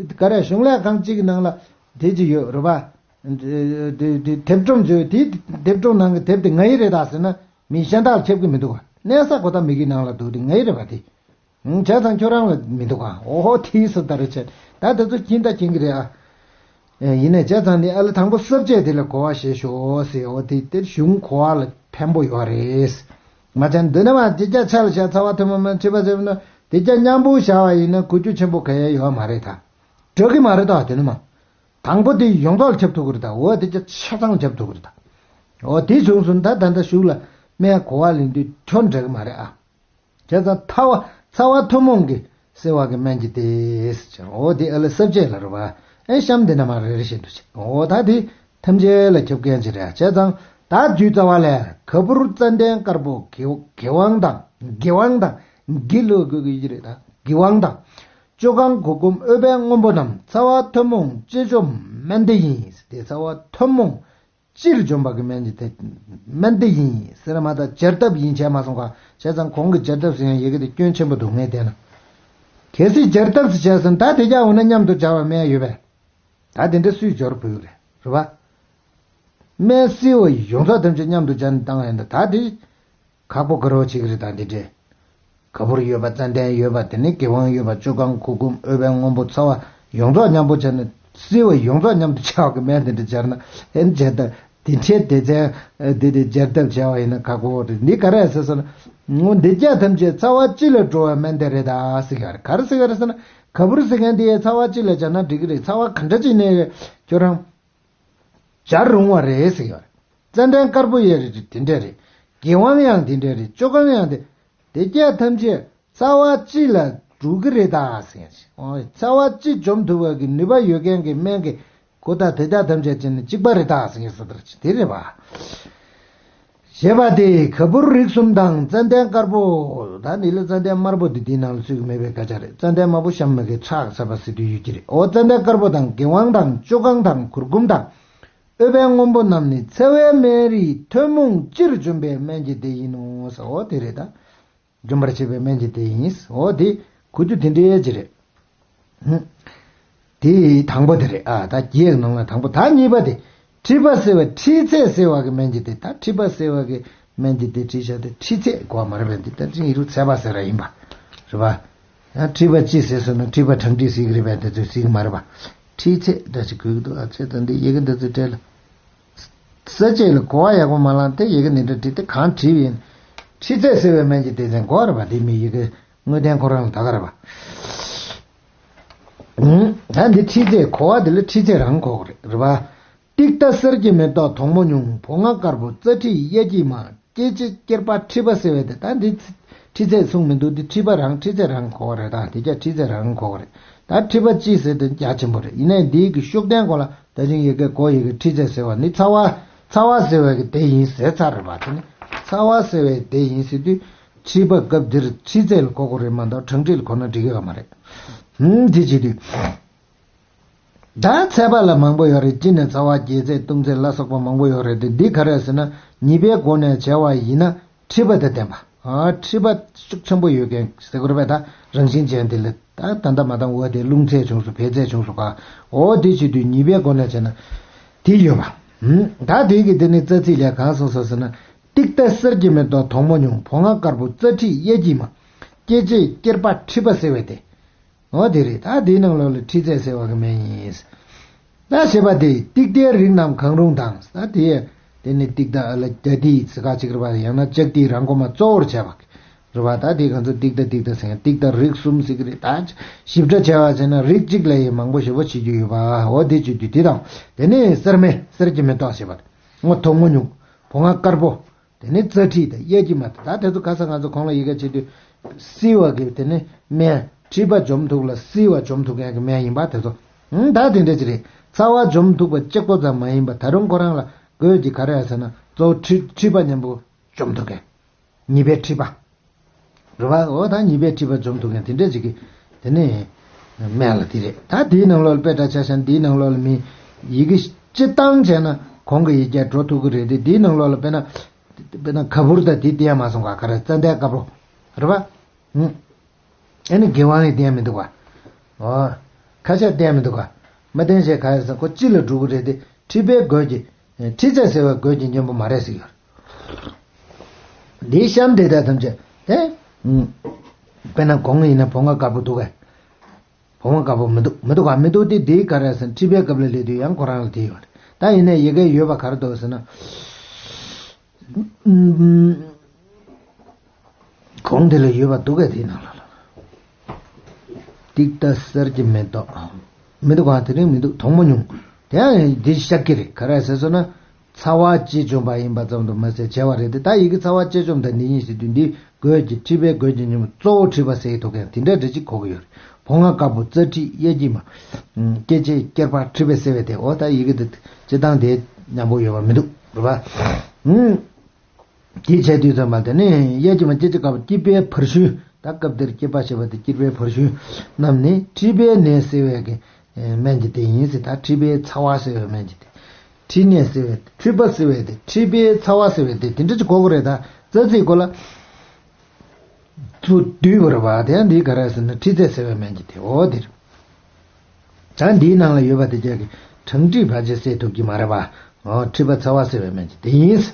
ག་རེ་གཞུང་ལས་ཁང་གཅིག་གི་ནང་ལ་དེ་ཅིག་ཡོད་རེད་པ། དེ་དེ་དེབ་སྒྲོམ་བཟོས་དེ་དེབ་སྒྲོམ་ནང་གི་དེབ་དེ་ང་ཡི་རེད་ད་ཟེར་ན་མི་གཞན་དག་ལ་ཁྱབ་ཀྱི་མི་འདུག་ག་གནས་ས་གོ་ད་མ་གིའི་ནང་ལ་འདུག་དེ་ང་ཡི་རེད་པ་དེ། བྱས་ཙང་ཁྱོད་རང་ལ་མི་འདུག་ག་འོ་ཧོ་དེའི་སུ་ད་རེ་བྱས་ད་དེ་ཚོ་ཁྱིན་ད་ཁྱིན་གི་རེད་ཨ། ཡིན་ནའི་བྱས་ཙང་ནི་ཨ་ལ་དང་པོ་ས་བཅད་དེ་ལ་གོ་བ་བཞེས་ཤོག་ཟེར། འོ་དེ་དེར་གཞུང་གོ་བ་ལ་ཕན་པོ་ཡོད་རེད། མ་བྱས་འདི་ནི་མ་དེ་རྒྱ་ཆ་ལ་བཞག་ཚ་བ་ཐུན་མོང་མ་མཁྲིས་པ་ཟེར་ན་དེ་རྒྱ་མཉམ་པོ་བཞག་པ་ཡིན་ན་གོ་རྒྱུ་ཆེན་པོ་ག་ཡེ་ཡོད་མ་རེད་ད། འགྲིག་གི་མ་རེད་ད་དེ་ནི་མ། དང་པོ་དེ་ཡོངས་རྫོགས་ལ་ཁྱབ་ཐུབ་ཀྱི་རེད་ད། འོ་དེ་རྒྱ་ཆ་ཚང་ཁྱབ་ཐུབ་ཀྱི་རེད་ད། འོ་དེ་བྱུང་སོང་ད་ད་ལྟ་གཞུག་ལ་སྨན་གོ་བ་ལེན་དུས་ཁྱོད་འགྲིག་གི་མ་རེད་ཨ། བྱས་ཙང་ཚ་བ་ཚ་བ་ཐུན་མོང་གི་སེལ་བ་གི་སྨན་གྱི་སྡེ་ཟེར། འོ་དེ་ཨ་ལ་ས་བཅད་ལ་རེད་པ། ཨེ་གཤམ་དེ་ན་མ་རེ་རེ་བཞིན་དུ་བྱེད། འོ་ད་དེ་ཐམས་ཅད་ལ་ཁྱབ་མཁན་ཅིག་རེད། བྱས་ཙང་ད་རྒྱུད་རྩ་བ་ལས་ག་པུར་ཙན་དན་དཀར་པོ་གི་གི་ཝང་དང་གི་ཝང་དང་གི་ལོ་དགོས་ཀྱི་རེད་ད་གི་ཝང་དང་། ཅོ་གང་གུར་གུམ་ཨོལ་པའི་སྔོན་པོ་རྣམས། ཚ་བ་ཐུན་མོང་སྤྱི་བཅོམ་སྨན་དེ་ཡིན། དེ་ཚ་བ་ཐུན་མོང་སྤྱིར་བཅོམ་པ་གི་སྨན་གྱི་དེ་སྨན་དེ་ཡིན་ཟེར་མ་ད་སྦྱར་ཐབས་ཡིན་བྱས་མ་སོང་ག་བྱས་ཙང་གོང་གི་སྦྱར་ཐབས་ཟེར་ཡང་ཡི་གེ་དེ་སྐྱོན་ཆེན་པོ་འདུག་ངས་བལྟས་ན། གལ་སྲིད་སྦྱར་ཐབས་ཟེར་བྱས་ཙང་ད་དེ་རྒྱ་འོ་ན་མཉམ་དུ་སྦྱར་བ་སྨན་ཡོད་པས། ད་དེ་འདྲ་སུས་སྦྱོར་དགོས་རེད་རེད་བ། སྨན་བསིལ་བ་ཡོངས་རྫོགས་ཐམས་ཅད་མཉམ་དུ་སྦྱར་ནས་བཏང་བ་ཡིན་ད་ད་དེ་ཁག་པོ་དགའ་རོགས་བྱེད་ཀྱི་རེད་ད་འདི་འདྲས། ག་བུར་ཡོད་པ་ཙན་དན་ཡོད་པ་དེ་ནི་དགེ་དབང་ཡོད་པ་ཅོ་གང་གུར་གུམ་ཨོལ་པའི་སྔོན་པོ་ཚ་བ་ཡོངས་རྫོགས་མཉམ་པོ་བྱས་ནས་བསིལ་བ་ཡོངས་རྫོགས་མཉམ་དུ་བྱ་བ་གི་སྨན་དེ་འདྲ་སྦྱར་ན་ཨེ་བྱས་ད་དེ་འཕྲལ་སྡེ་ཚན་འདི་དེ་སྦྱར་ཐབས་བྱ་བ་ཡིན་ན་ཁག་པོ་རེད། འདི་ག་རེ་ཟེར་སོང་ན་སྔོན་འདི་རྒྱ་ཐམས་ཅད་ཚ་བ་སྤྱི་ལ་འགྲོ་བའི་སྨན་དེ་རེད་ད་ཟེར་ག་རེ་ག་རེ་ཟེར་ག་རེ་ཟེར་ན་ག་བུར་ཟེར་མཁན་དེ་ཚ་བ་སྤྱི་ལ་སྦྱར་ན་འགྲིག་གི་རེད། ཚ་བ་ག་འདྲ་ཅིག་ནས་ཁྱོད་རང་སྦྱར་རུང་བ་རེད་ཟེར་གྱི་ཡོད་རེད། ཙན་དན་དཀར་པོ་ཡང་རེད་དེ་འདྲ་རེད། དགེ་དབང་ཡང་དེ་འདྲ་རེད། ཅོ་གང་ཡང་དེ། དེ་སྐད་ཐམས་ཅད་རྩ་བ་གཅིག་ལ་འགྲོ་གི་རེད་ད་ཟེར་གྱི་ཨོ་རྩ་བ་གཅིག་འཇོམས་ཐུབ་པ་གི་ནུས་པ་ཡོད་མཁན་གྱི་སྨན་གྱི་གོ་ད་དེ་དག་ཐམས་ཅད་ཅན་ནི་གཅིག་པ་རེད་ད་ཟེར་གྱི་སོ་ལྟར་དེ་རེད་པ། ཞེས་པ་སྟེ་ག་བུར་རིགས་གསུམ་དང་ཙན་དན་དཀར་པོ། ད་འདི་ལ་ཙན་དན་དམར་པོ་འདི་འདིའི་ནང་ལ་ཚུད་ཀྱི་མེད་པའི་སྐད་ཆ་རེད། ཙན་དན་དམར་པོ་གཤམ་མ་གི་ཁྲག་ཟ་བ་ཟེར་དུས་ཡོད་ཀྱི་རེད། ཨོ་ཙན་དན་དཀར་པོ་དང་དགེ་དབང་དང་ཅོ་གང་དང་གུར་གུམ་དང་ཨོལ་པའི་སྔོན་པོ་རྣམས་ནི་ཚ་བའི་སྨན་རིགས་ཐུན་མོང་སྤྱིར་འཇོམས་པའི་སྨན་གྱི་སྡེ་ཡིན་ནོ་ཟེར། ཨོ་དེ་རེད་ད། འཇོམས་པར་བྱེད་པའི་སྨན་གྱི་སྡེ་ཡིན། ཨོ་དེ་གོ་རྒྱུ་དེ་འདྲའི་ཅི་རེད། ཧུམ། དེ་དང་པོ་དེ་རེད། ཨ་ད་རྒྱའི་ནང་ལ་དང་པོ་ད་གཉིས་པ་དེ། མཁྲིས་པ་སེལ་བའི་མཁྲིས་ཚད་སེལ་བ་གི་སྨན་གྱི་སྡེ། ད་མཁྲིས་པ་སེལ་བ་གི་སྨན་གྱི་སྡེ་བྲིས་བཞག་སྟེ་མཁྲིས་ཚད་གོ་བ་མ་རེད་པས། འདི་ད་ཅི་ཡིན་རུང་ཚད་པ་ཟེར་ར་ཡིན་པ། རེད་པ། ཡང་མཁྲིས་པ་ཅི་ཟེར་སོང་ན་མཁྲིས་པ་གྲང་མཁྲིས་ཟེར་གི་རེད་པས། དེ་ཚོས་ཟེར་གི་མ་རེད་པ། མཁྲིས་ཚད་འདྲ་ཞིག་དགོས་ཀྱི་འདུག་ཨ་ཚད་ད་འདི་ཡི་གེ་འདི་ཚོ་སྤྲད་ལ། ས་བཅད་ལ་གོ་བ་ཡག་པོ་མ་བླངས་ཏེ་ཡི་གེ་འདི་འདྲ་བྲིས་ཏེ་གང་བྲིས་ཡིན། མཁྲིས་ཚད་སེལ་བའི་སྨན་གྱི་སྡེ་ཚན་གོ་བ་རེད་པ། དེ་མི་ཡི་གེ་དངོས་བསྟན་ཁོ་རང་ལ་ད་ག་རེད་པ། ད་འདི་མཁྲིས་ཚད་གོ་བ་འདི་ལ་མཁྲིས་ཚད་རང་གོ་གི་རེད་རེད་པ། ཏིག་ཏ་གསེར་གྱི་མེ་ཏོག་དོག་མོ་ཉུང་། བོང་ང་དཀར་པོ་རྩ་མཁྲིས་གཡས་འཁྱིལ་མ། སྐྱེ་མཆེད་སྐྱེར་པ་མཁྲིས་པ་སེལ་བའི་དེ་ད་འདི་མཁྲིས་ཚད་གསུངས་མི་འདུག་འདི་མཁྲིས་པ་རང་མཁྲིས་ཚད་རང་གོ་བ་རེད། ད་དེ་རྒྱ་མཁྲིས་ཚད་རང་གོ་བ་རེད། ད་མཁྲིས་པ་ཅི་ཟེར་དེ་རྒྱ་ཆེན་པོ་རེད། ཡིན་ནའི་འདིའི་གི་ཤུགས་ལྡན་གོ་ལ་ད་ཅིང་ཡི་གེ་གོ་ཡི་གེ་མཁྲིས་ཚད་ཟེར་བ་ནི་ཚ་བ་ཚ་བ་སེལ་བའི་གི་དེ་ཡིན་ཟེར་ཚར་རེད་པ། དེ་ནི་ཚ་བ་སེལ་བའི་དེ་ཡིན་ཟེར་དུས་མཁྲིས་པ་སྐབས་འདིར་མཁྲིས་ཚད་ལ་གོ་དགོས་རེད་མ་གཏོགས་གྲང་མཁྲིས་ལ་གོ་ན་འགྲིག་གི་ཡོད་མ་རེད། ཧུམ་དེ་བྱེད་དུས། ད་ཚད་པ་ལ་མང་པོ་ཡོད་རེད། དཀྱིལ་ནས་ཚ་བ་རྒྱས་ཚད་ལྟུང་ཚད་ལ་སོགས་པ་མང་པོ་ཡོད་རེད་དེ་འདི་ག་རེ་ཟེར་ན་ཉེས་པའི་སྒོ་ནས་བྱ་བ་ཡིན་ན་མཁྲིས་པ་དང་ལྡན་པ། ཨ་མཁྲིས་པ་ཤུགས་ཆེན་པོ་ཡོད་མཁན་ཟེར་དགོས་རེད་པས། ད་རང་བཞིན་ཅན་དེ་ལ་ད་ད་ལྟ་མ་བཏང་བ་དེ་རླུང་ཚད་ཆུང་སུ་བད་ཚད་ཆུང་སུ་ག་འོ་དེ་བྱེད་དུས་ཉེས་པའི་སྒོ་ནས་བྱས་ན་དེ་ཡོད་པ། ད་དེ་གི་དེ་ནི་རྩ་ཚིག་ལས་གང་གསུངས་སོ་ཟེར་ན་ཏིག་ཏ་གསེར་གྱི་མེ་ཏོག་དོག་མོ་ཉུང་། བོང་ང་དཀར་པོ་རྩ་མཁྲིས་གཡས་འཁྱིལ་མ། སྐྱེ་མཆེད་སྐྱེར་པ་མཁྲིས་པ་སེལ་བའི་དེ། འོ་དེ་རེད། ད་དེའི་ནང་ལོགས་ལ་མཁྲིས་ཚད་སེལ་བ་གི་སྨན་ཡིན། ད་ཞེས་པ་དེ་ཏིག་ཏའི་རིགས་རྣམས་གང་རུང་དང་ད་དེ་དེ་ནི་ཏིག་ཏ་ཨ་ལ་རྒྱ་ཏི་ཟི་ག་ཅིག་རེད་པ། ཡང་ན་ལྕགས་ཏི་རང་གོ་མ་གཙོ་བོར་བྱས་པ་རེད་པ། ད་དེ་ག་ཚོད་ཏིག་ཏ་ཏིག་ཏ་ཟེར་ཡང་ཏིག་ཏ་རིགས་གསུམ་ཟེར་གི་རེད། ད་ཞིབ་ཕྲ་བྱས་པ་བྱས་ན་རིགས་གཅིག་ལ་ཡི་མང་པོ་ཞེ་པོ་བྱེད་རྒྱུ་ཡོད་པ། འོ་དེ་བྱེད་རྒྱུ་དེ་དང་དེ་ནི་གསེར་མེ་གསེར་གྱི་མེ་ཏོག་ཞེས་པ་དེ་ངོ་དོག་མོ་ཉུང་བོང་ང་དཀར་པོ། དེ་ནི་རྩ་མཁྲིས་དང་གཡས་འཁྱིལ་མ། ད་དེ་ཚོ་ཁ་སང་ང་ཚོ་གོང་ལ་ཡི་གེ་བྱེད་དུས་བསིལ་བ་གི་དེ་ནི་སྨན་མཁྲིས་པ་འཇོམས་ཐུབ་ལ་བསིལ་བ་འཇོམས་ཐུབ་མཁན་གྱི་སྨན་ཡིན་པ་དེ་ཚོ། ཧུམ་ད་དེ་འདྲ་ཅི་རེད། ཚ་བ་འཇོམས་ཐུབ་པ་གཅིག་པོ་ཙམ་མ་ཡིན་པ་ད་རུང་ཁོ་རང་ལ་དགོས་ཀྱི་ག་རེ་ཟེར་ན་གཙོ་བོ་མཁྲིས་མཁྲིས་པ་མཉམ་པོ་འཇོམས་ཐུབ་མཁན་ཉེས་པའི་མཁྲིས་པ། རེད་པ། འོ་ད་ཉེས་པའི་མཁྲིས་པ་འཇོམས་ཐུབ་མཁན་དེ་འདྲ་ཅིག་གི་དེ་ནི་སྨན་ལ་དེ་རེད། ད་དེའི་ནང་ལོགས་ལ་དཔེ་འདྲ་ཆ་བཞག་ན་དེའི་ནང་ལོགས་ལ་མི་ཡི་གེ་སྤྱི་བཏང་བྱས་ན་གོང་གི་ཡི་གེ་འགྲོ་ཐུབ་ཀྱི་རེད་དེ་དེའི་ནང་ལོགས་ལ་དཔེར་ན། དཔེར་ན་ག་བུར་དང་དེ་བསྟན་མ་སོང་ག་ག་རེ་ཙན་དན་དཀར་པོ། རེད་པ། ཨ་ནི་དགེ་དབང་ཡི་བསྟན་མི་འདུག་ག་འོ། ཁ་ཤས་བསྟན་མི་འདུག་ག་མ་བསྟན་བྱས་ག་ཡ་ཟེར་ཁོ་སྤྱི་ལ་འགྲོ་གི་རེད་དེ་མཁྲིས་པའི་སྒོས་ཀྱི། མཁྲིས་ཚད་སེལ་བའི་སྒོས་ཀྱི་གཉེན་པོ་མ་རེད་ཟེར་གྱི་ཡོད་རེད། འདིའི་གཤམ་དེ་དག་ཐམས་ཅད་དེ། དཔེར་ན་གོང་ཡིན་ན་བོང་ང་དཀར་པོ་འདུག་གས། བོང་བུ་དཀར་པོ་མི་འདུག་མི་འདུག་ག་མི་འདུག་སྟེ་དེའི་ག་རེ་ཟེར་མཁྲིས་པའི་སྐབས་ལ་སླེབས་དུས་ཡང་ཁོ་རང་ལ་དེ་ཡོད་རེད། ད་ཡིན་ནའི་ཡི་གེ་ཡོད་པ་ག་རེ་འདུག་ཟེར་ན། གོང་དེ་ལ་ཡོད་པ་འདུག་གས་དེའི་ནང་ལ་ལ། ཏིག་ཏ་གསེར་གྱི་མེ་ཏོག་མི་འདུག་ག་དེ་རིང་མི་འདུག་དོག་མོ་ཉུང་། དེ་ཡང་འདི་ཤག་གི་རེད། ག་རེ་ཟེར་སོང་ན། ཚ་བ་གཅིག་འཇོམས་པ་ཡིན་པ་ཙམ་དུ་མ་ཟད་བྱ་བ་རེད་དེ། ད་ཡི་གེ་ཚ་བ་གཅིག་འཇོམས་དང་འདི་གཉིས་ཟེར་དུས་འདི་སྒོས་ཀྱི་མཁྲིས་པའི་སྒོས་ཀྱི་གཉེན་པོ་གཙོ་བོ་མཁྲིས་པ་སེལ་ཐུབ་མཁན་དེ་འདྲ་འདྲ་ཅིག་གོ་གི་ཡོད་རེད། བོང་ང་དཀར་པོ་རྩ་མཁྲིས་གཡས་འཁྱིལ་མ། སྐྱེ་མཆེད་སྐྱེར་པ་མཁྲིས་པ་སེལ་བའི་དེ། འོ་ད་ཡི་གེ་དེ་སྤྱི་བཏང་དེ་མཉམ་པོ་ཡོད་པ་མི་འདུག་རེད་པ། དེ་བྱས་དུས་ཙམ་པ་དེ་ནི་གཡས་འཁྱིལ་མ་སྐྱེ་མཆེད་དཀར་པོ་སྐྱེས་པའི་བར་ཤུལ། ད་སྐབས་འདིར་སྐྱེས་པ་ཞེས་པ་དེ་སྐྱེས་པའི་བར་ཤུལ་རྣམས་ནི་མཁྲིས་པའི་ནད་སེལ་བའི་གི་སྨན་གྱི་དེ་ཡིན་ཟེར། ད་མཁྲིས་པའི་ཚ་བ་སེལ་བའི་སྨན་གྱི་དེ། མཁྲིས་ནད་སེལ་བའི་མཁྲིས་པ་སེལ་བའི་དེ། མཁྲིས་པའི་ཚ་བ་སེལ་བའི་དེ་དེ་འདྲ་ཅིག་གོ་དགོས་རེད། ད་རྩ་ཚིག་གོ་ལ། ཚུར་བསྡུས་པ་རེད་པ། དེ་ཡང་འདི་ག་རེ་ཟེར་ན་མཁྲིས་ཚད་སེལ་བའི་སྨན་གྱི་དེ། འོ་འདིར། ད་འདིའི་ནང་ལ་ཡོད་པ་དེ་ཅག་གི་ཁྲག་མཁྲིས་བར་ཆད་སེལ་ཐུབ་ཀྱི་མ་རེད་པ། འོ་མཁྲིས་པ་ཚ་བ་སེལ་བའི་སྨན་གྱི་དེ་ཡིན།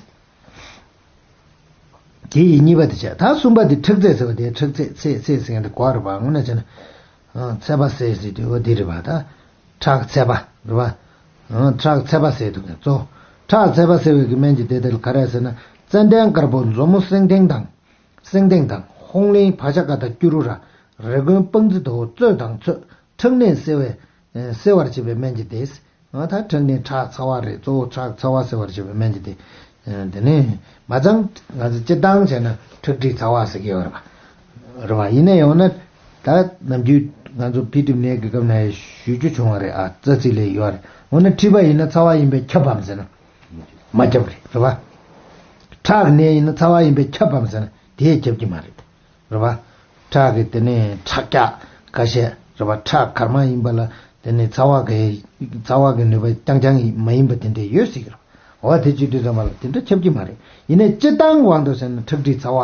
དེ་ཡི་གཉིས་པ་དེ་བྱས། ད་གསུམ་པ་དེ་ཁྲག་ཚད་ཟེར་བ་དེ། ཁྲག་ཚད་ཚད་ཚད་ཟེར་མཁན་དེ་གོ་རེད་པ། དངོས་གནས་བྱས་ན། ཨ། ཚད་པ་སེལ་ཟེར་དུས་འོ་དེ་རེད་པ། ད་ཁྲག་ཚད་པ་རེད་པ། ཨ། ཁྲག་ཚད་པ་སེལ་ཐུབ་མཁན་གཙོ། ཁྲག་ཚད་པ་སེལ་བའི་གི་སྨན་གྱི་དེ་དེ་ལ་ག་རེ་ཟེར་ན། ཙན་དན་དཀར་པོ་མཛོ་མོ་སེང་ལྡེང་དང་། སེང་ལྡེང་དང་། ཧོང་ལིང་བ་ཤ་ཀ་དང་སྐྱུ་རུ་ར། རེ་དགོན་སྤང་རྩི་དོ། བཙོད་དང་ཚོད། ཁྲག་ནད་སེལ་བའི། ཨ། སེལ་བར་བྱེད་པའི་སྨན་གྱི་དེ། ཨ། ད་ཁྲག་ནི་ཁྲག་ཚ་བ་རེད། གཙོ་བོ་ཁྲག་ཚ་བ་སེལ་བར་བྱེད་པའི་སྨན་གྱི་དེ། ཨ། དེ་ནས་མ་ཚང་ང་ཚོ་སྤྱིར་བཏང་བྱས་ན་ཁྲག་མཁྲིས་ཚ་བ་ཟེར་གྱི་ཡོད་རེད་པ། རེད་པ། ཡིན་ན་ཡང་ན་ད་ནམ་རྒྱུན་ང་ཚོ་ཕི་ཏིབ་ནད་ཀྱི་སྐབས་ན་ཞུ་རྒྱུ་བྱུང་བ་རེད། ཨ། རྩ་ཚིག་ལ་ཡོད་རེད། འོ་ན་མཁྲིས་པ་ཡིན་ན་ཚ་བ་ཡིན་པས་ཁྱབ་བམ་ཟེར་ན། མ་ཁྱབ་རེད། རེད་པ། ཁྲག་ནད་ཡིན་ན་ཚ་བ་ཡིན་པས་ཁྱབ་བམ་ཟེར་ན་དེས་ཁྱབ་ཀྱི་མ་རེད། རེད་པ། ཁྲག་གི་དེ་ནས་ཁྲག་རྒྱ་ཁ་ཤས་རེད་པ། ཁྲག་གར་མ་ཡིན་པ་ལ་དེ་ནས་ཚ་བ་གི་ཚ་བ་གི་ནུས་པ་རྐྱང་རྐྱང་མ་ཡིན་པ་དེ་འདྲ་ཡོད་སྲིད་ཀྱི་རེད། འོ་དེ་བྱེད་དུས་ཙམ་པ་ལ་དེ་འདྲ་ཁྱབ་ཀྱི་མ་རེད། ཡིན་ནའི་སྤྱིར་བཏང་དབང་དུ་བྱས་ན་ཁྲག་མཁྲིས་ཚ་བ་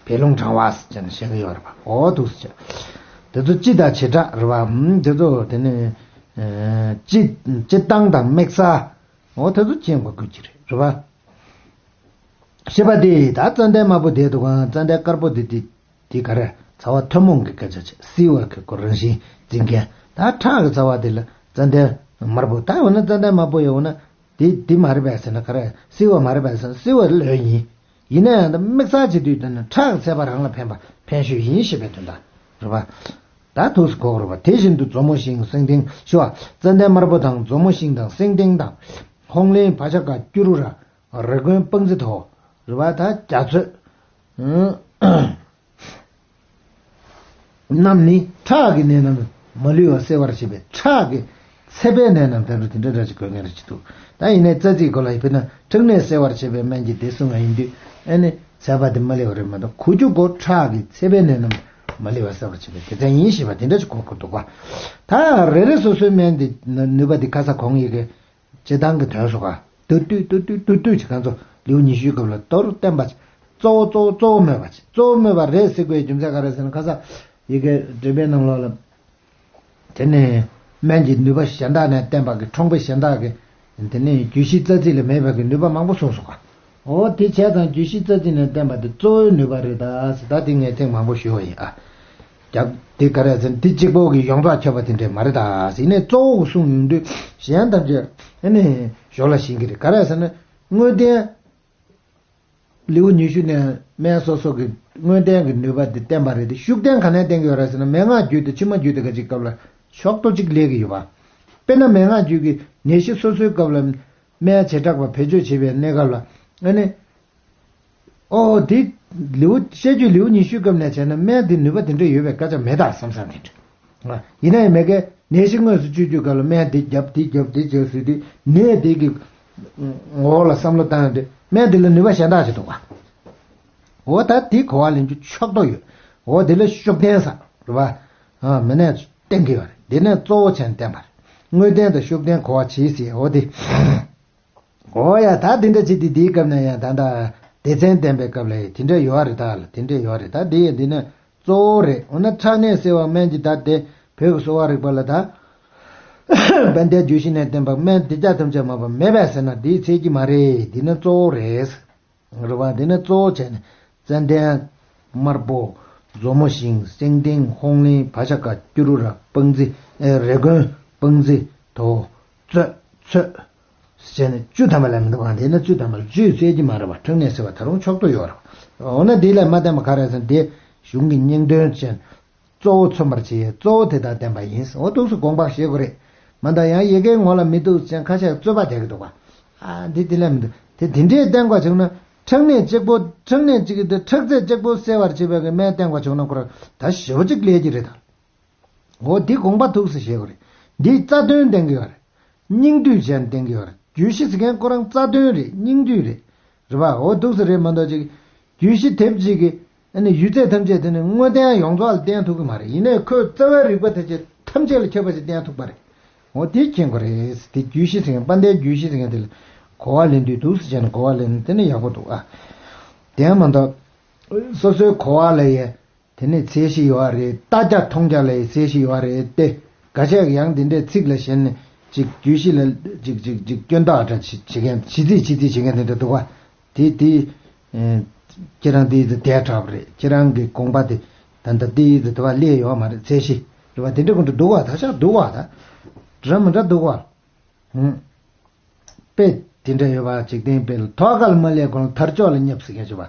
བད་རླུང་གྲང་བ་ཟེར་ནས་བཤད་ཀྱི་ཡོད་རེད་པ། འོ་འདུག་ཟེར། དེ་ཚོ་སྤྱི་དང་བྱེ་བྲག་རེད་པ། ཨམ། དེ་ཚོ་དེ་ནས་ཨ། སྤྱི་སྤྱིར་བཏང་དང་དམིགས་བསལ། འོ་དེ་ཚོ་མཁྱེན་དགོས་ཀྱི་རེད། རེད་པ། ཞེས་པ་དེ། ད་ཙན་དན་དམར་པོ་དེ་འདུག་ག། ཙན་དན་དཀར་པོ་དེ་དེ་དེ་ག་རེ། ཚ་བ་ཐུན་མོང་གི་སྐད་ཆ་བྱས། བསིལ་བ་གི་ཁོ་རང་བཞིན་འཛིན་མཁན། ད་ཁྲག་གི་ཚ་བ་དེ་ལ་ཙན་དན་དམར་པོ། ད་འོ་ན་ཙན་དན་དམར་པོ་ཡོད་འོ་ན་དེ་དེ་མ་རེད་པས་ཟེར་ན་ག་རེ། བསིལ་བ་མ་རེད་པས་ཟེར་ན་བསིལ་བ་ལོས་ཡིན། ཡིན་ན་ཡང་ད་དམིགས་བསལ་བྱེད་དུས་ད་ནི་ཁྲག་གི་ཚད་པ་རང་ལ་ཕན་པ་ཕན་ཤོས་ཡིན་ཞེས་པའི་དོན་དག་རེད་པ། ད་ཐུགས་སུ་གོ་དགོས་རེད་པ། དེ་བཞིན་དུ་མཛོ་མོ་ཤིང་སེང་ལྡེང་ཞུ་བ། ཙན་དན་དམར་པོ་དང་མཛོ་མོ་ཤིང་དང་སེང་ལྡེང་དང་། ཧོང་ལིང་བ་ཤ་ཀ་སྐྱུ་རུ་ར། རེ་དགོན་སྤང་རྩི་དོ། རེད་པ། ད་རྒྱ་ཚོད། ཨང་། རྣམས་ནི་ཁྲག་གི་ནད་རྣམས་མ་ལུས་པ་སེལ་བར་བྱེད་པའི་ཁྲག་གི་ཚད་པའི་ནད་རྣམས། ད་དེ་འདྲ་འདྲ་ཞིག་གོ་མཁན་རེ་ཅིག་འདུག། ད་ཡིན་ནའི་རྩ་ཚིག་གོ་ལ་ཡིན་པས་ན་ཁྲག་ནད་སེལ་བར་བྱེད་པའི་སྨན་གྱི་དེ་གསུངས་པ་ཡིན་དུས་ཨ་ནི་ཚད་པ་དེ་མ་ལུས་པ་རེད་མ་གཏོགས་གོ་རྒྱུ་གོ་ཁྲག་གི་ཚད་པའི་ནད་རྣམས་མ་ལུས་པ་སེལ་བར་བྱེད་པའི་དེ་ཚན་ཡིན་ཞེས་པ་དེ་འདྲ་ཞིག་གོ་དགོས་འདུག་པ། ད་རེ་རེ་སོ་སོའི་སྨན་དེ་ནུས་པ་དེ་ཁ་ས་གོང་ཡི་གེ་སྤྱིར་བཏང་གི་དོན་སོགས་ཀ་ཏུ་ཏུ་ཏུ་ཏུ་ཏུ་ཏུ་ཅིག་ང་ཚོ་ལེའུ་ཉི་ཤུའི་སྐབས་ལ་མདོར་བསྟན་པ་ཅིག། གཙོ་བོ་གཙོ་བོ་གཙོ་བོ་སྨོས་པ་ཅིག། གཙོ་བོ་སྨོས་པ་རེད་ཟེར་དགོས་རྒྱུ་མཚན་ག་རེ་ཟེར་ན། ཁ་ས་ཡི་གེ་འགྲེལ་པའི་ནང་ལོགས་ལ། དེ་ནས་སྨན་གྱི་ནུས་པ་གཞན་དག་ནས་བསྟན་པ་གི་ཁྲོང་པའི་གཞན་དག་གི་དེ་ནས་རྒྱུད་བཞི་རྩ་ཚིག་ལ་མེད་པ་གི་ནུས་པ་མང་པོ་གསུངས་སོང་ཀ། འོ་དེ་བྱས་ཙང་རྒྱུད་བཞི་རྩ་ཚིག་ནས་བསྟན་པ་དེ་གཙོ་བོའི་ནུས་པ་རེད་ད་ཟེར། ད་དེ་ངས་ཐེངས་མང་པོ་ཞུས་པ་ཡིན་ཨ། རྒྱབ་དེ་ག་རེ་ཟེར་ན་དེ་གཅིག་པོ་གི་ཡོངས་གྲགས་ཁྱབ་པ་དེ་འདྲས་མ་རེད་ད་ཟེར། ཡིན་ནའི་གཙོ་བོ་གི་གསུང་ཡོང་དུས་གཞན་ཐམས་ཅད་ཨ་ནི་ཞོར་ལ་ཤེས་ཀྱི་རེད། ག་རེ་ཟེར་ན་དངོས་བསྟན་ལེའུ་ཉི་ཤུ་ནས་སྨན་སོ་སོ་གི་དངོས་བསྟན་གྱི་ནུས་པ་དེ་བསྟན་པ་རེད་དེ། ཤུགས་བསྟན་ག་ནས་བསྟན་གྱི་ཡོད་རེད་ཟེར་ན་མན་ངག་རྒྱུད་དེ་ཕྱི་མ་རྒྱུད་དེ་ག་ཅིག་སྐབས་ལ་ཕྱོགས་གཏོགས་གཅིག་ལས་ཀྱི་ཡོད་པ། དཔེར་ན་མན་ངག་རྒྱུད་ཀྱི་ནད་གཞི་སོ་སོའི་སྐབས་ལ་སྨན་བྱེ་བྲག་པ་བེད་སྤྱོད་བྱེད་པའི་གནས་སྐབས་ལ་ཨ་ནི། ཨོ་དེ་ལེའུ་བཤད་རྒྱུད་ལེའུ་ཉི་ཤུའི་སྐབས་ནས་བྱས་ན་སྨན་དེ་ནུས་པ་དེ་འདྲ་ཡོད་པའི་སྐད་ཆ་མེད་ད་བསམ་བསམ་དེ་འདྲ། ཡིན་ན་ཡང་མེད་ཀའི་ནད་གཞི་དངོས་སུ་བཅོས་རྒྱུའི་སྐབས་ལ་སྨན་དེ་བརྒྱབ་དེ་བརྒྱབ་དེ་བརྒྱབ་ཟེར་དུས་ནད་དེ་གི་ངོ་བོ་ལ་བསམ་བློ་བཏང་ཡོང་དུས་སྨན་དེ་ལ་ནུས་པ་གཞན་དག་ཅིག་འདུག་པ། འོ་ད་དེ་གོ་བ་ལེན་རྒྱུ་ཕྱོགས་གཏོགས་ཡོད། འོ་དེ་ལ་ཤུགས་བསྟན་ས་རེད་པ། མི་ནས་བསྟན་གྱི་ཡོད་རེད། དེ་ནས་གཙོ་བོ་བྱས་ནས་བསྟན་པ་རེད། དངོས་བསྟན་དང་ཤུགས་བསྟན་གོ་བ་བྱེད་ཟེར་འོ་དེ། འོ་ཡ་ད་དེ་འདྲ་བྱེད་དེ་དེའི་སྐབས་ན་ཡང་ད་ལྟ་སྡེ་ཚན་བསྟན་པའི་སྐབས་ལ་དེ་འདྲ་ཡོད་རེད་ད་ལ་དེ་འདྲ་ཡོད་རེད། ད་དེ་ཡང་འདི་ནི་གཙོ་བོ་རེད། འོ་ན་ཁྲག་ནད་སེལ་བ་སྨན་གྱི་ད་དེ་བོད་ཀྱི་གསོ་བ་རིག་པ་ལ་ད་དཔལ་ལྡན་རྒྱུད་བཞི་ནས་བསྟན་པ་སྨན་སྡེ་བརྒྱད་ཐམས་ཅད་མ་པ་མེད་པས་ཟེར་ན་དེའི་ཚད་ཀྱི་མ་རེད། འདི་ནི་གཙོ་བོ་རེད། རེད་བ། དེ་ནས་གཙོ་བོ་བྱས་ནས་ཙན་དན་དམར་པོ་མཛོ་མོ་ཤིང་སེང་ལྡེང་ཧོང་ལིང་བ་ཤ་ཀ་སྐྱུ་རུ་ར་སྤང་རྩི་ཨེ་རེ་དགོན་སྤང་རྩི་དོ་བཙོད་ཚོད་བྱས་ནས་བཅུ་ཐམ་པ་ལས་མི་འདུག་ག། དེ་ནས་བཅུ་ཐམ་པ་ལ་བཅུས་བསལ་གྱི་མ་རེད་བ། ཁྲག་ནད་སེལ་བ་ད་རུང་ཕྱོགས་གཏོགས་ཡོད་རེད་བ། འོ་ན་དེ་ལས་མ་བསྟན་པ་ག་རེ་ཟེར་ན་དེ་གཞུང་གི་སྙིང་དོན་བྱས་ནས། གཙོ་བོ་མཚོན་པར་བྱེད་ཡས་གཙོ་བོ་དེ་དག་བསྟན་པ་ཡིན། འོ་འདུག་སེ་དགོངས་པ་བཞེས་དགོས་རེད། མ་གཏོགས་ཡང་ཡི་གེའི་ངོ་ལ་མི་འདུག་ཅེས་ཁ་ཤས་རྩོད་པ་རྒྱག་གི་འདུག་ག། ཨ་འདི་དེ་ལས་མི་འདུག། དེ་དེ་འདྲས་བསྟན་དགོས་བྱུང་ན་ཁྲག་ནད་གཅིག་པོ་ཁྲག་ནད་གཅིག་གི་དེ་ཁྲག་ཚད་གཅིག་པོ་སེལ་བར་བྱེད་པའི་གི་སྨན་བསྟན་དགོས་བྱུང་ན་ཁོ་རང་ད་ཞེ་པོ་གཅིག་ལས་ཀྱི་རེད་ད། འོ་འདི་དགོངས་པ་འདུག་སེ་བཞེས་དགོས་རེད། འདིའི་རྩ་དོན་བསྟན་གྱི་ཡོད་རེད། སྙིང་བསྡུས་བྱས་ནས་བསྟན་གྱི་ཡོད་རེད། རྒྱུད་བཞི་ཟེར་མཁན་ཁོ་རང་རྩ་དོན་རེད། སྙིང་བསྡུས་རེད། རེད་པ། འོ་འདུག་སེ་རེད་མ་གཏོགས་ཅིག་རྒྱུད་བཞི་དེབ་གཅིག་གི་ཨ་ནི་ཡུལ་ཚད་ཐམས་ཅད་དེ་ནི་དངོས་བསྟན་ཡོངས་རྫོགས་ལ་བསྟན་ཐུབ་ཀྱི་མ་རེད། ཡིན་ནའི་ཁོས་རྩ་བའི་རིགས་པ་དེ་ཚོ་ཐམས་ཅད་ལ་ཁྱབ་པ་ཞིག་བསྟན་ཐུབ་པ་རེད། འོ་དེ་མཁྱེན་དགོས་རེད། དེ་རྒྱུད་བཞི་ཟེར་མཁན་དཔལ་ལྡན་རྒྱུད་བཞི་ཟེར་མཁན་དེ་ལ་གོ་བ་ལེན་དུས་འདུག་སེ་བྱས་ནས་གོ་བ་ལེན་ན་དེ་ནི་ཡག་པོ་འདུག་ཨ། དེ་ཡང་མ་གཏོགས་སོ་སོའི་གོ་བ་ལ་ཡ་དེ་ནས་ཚད་གཞི་ཡོད་རེད། ལྟ་རྒྱ་མཐོང་རྒྱ་ལ་ཡི་ཚད་གཞི་ཡོད་རེད་དེ། འགའ་ཤས་ཀྱིས་ཡང་འདི་འདྲའི་ཚིག་ལ་ཞེན་ནས་ཅིག་རྒྱུད་བཞི་ལ་ཅིག་ཅིག་ཅིག་སྐྱོན་བརྟག་འདྲ་བྱེད་བྱེད་མཁན། བྱེད་རྩིས་བྱེད་རྩིས་བྱེད་མཁན་དེ་འདྲ་འདུག་བ། དེ་དེ་ཨེ་ཁྱེད་རང་དེ་ཡི་དེ་དྲག་པ་རེད། ཁྱེད་རང་གི་དགོངས་པ་དེ་ད་ལྟ་དེ་ཡི་དེ་བ་སླེབས་ཡོད་མ་རེད། ཚད་གཞི་རེད་བ། དེ་འདྲ་ཀུན་ཏུ་འདུག་བ། ད་ཆ་འདུག་བ། ད་འདྲ་མི་འདྲ་འདུག་བ། ཧུམ། དཔེ་དེ་འདྲ་ཡོད་པ། འཇིག་རྟེན་དཔེ་ལ་ཐོག་ཁ་ལ་མ་སླེབས་གོང་ལ་ཐར་ལྕོག་ལ་བསྙབས་ཟེར་མཁན་ཅིག་ཡོད་པ།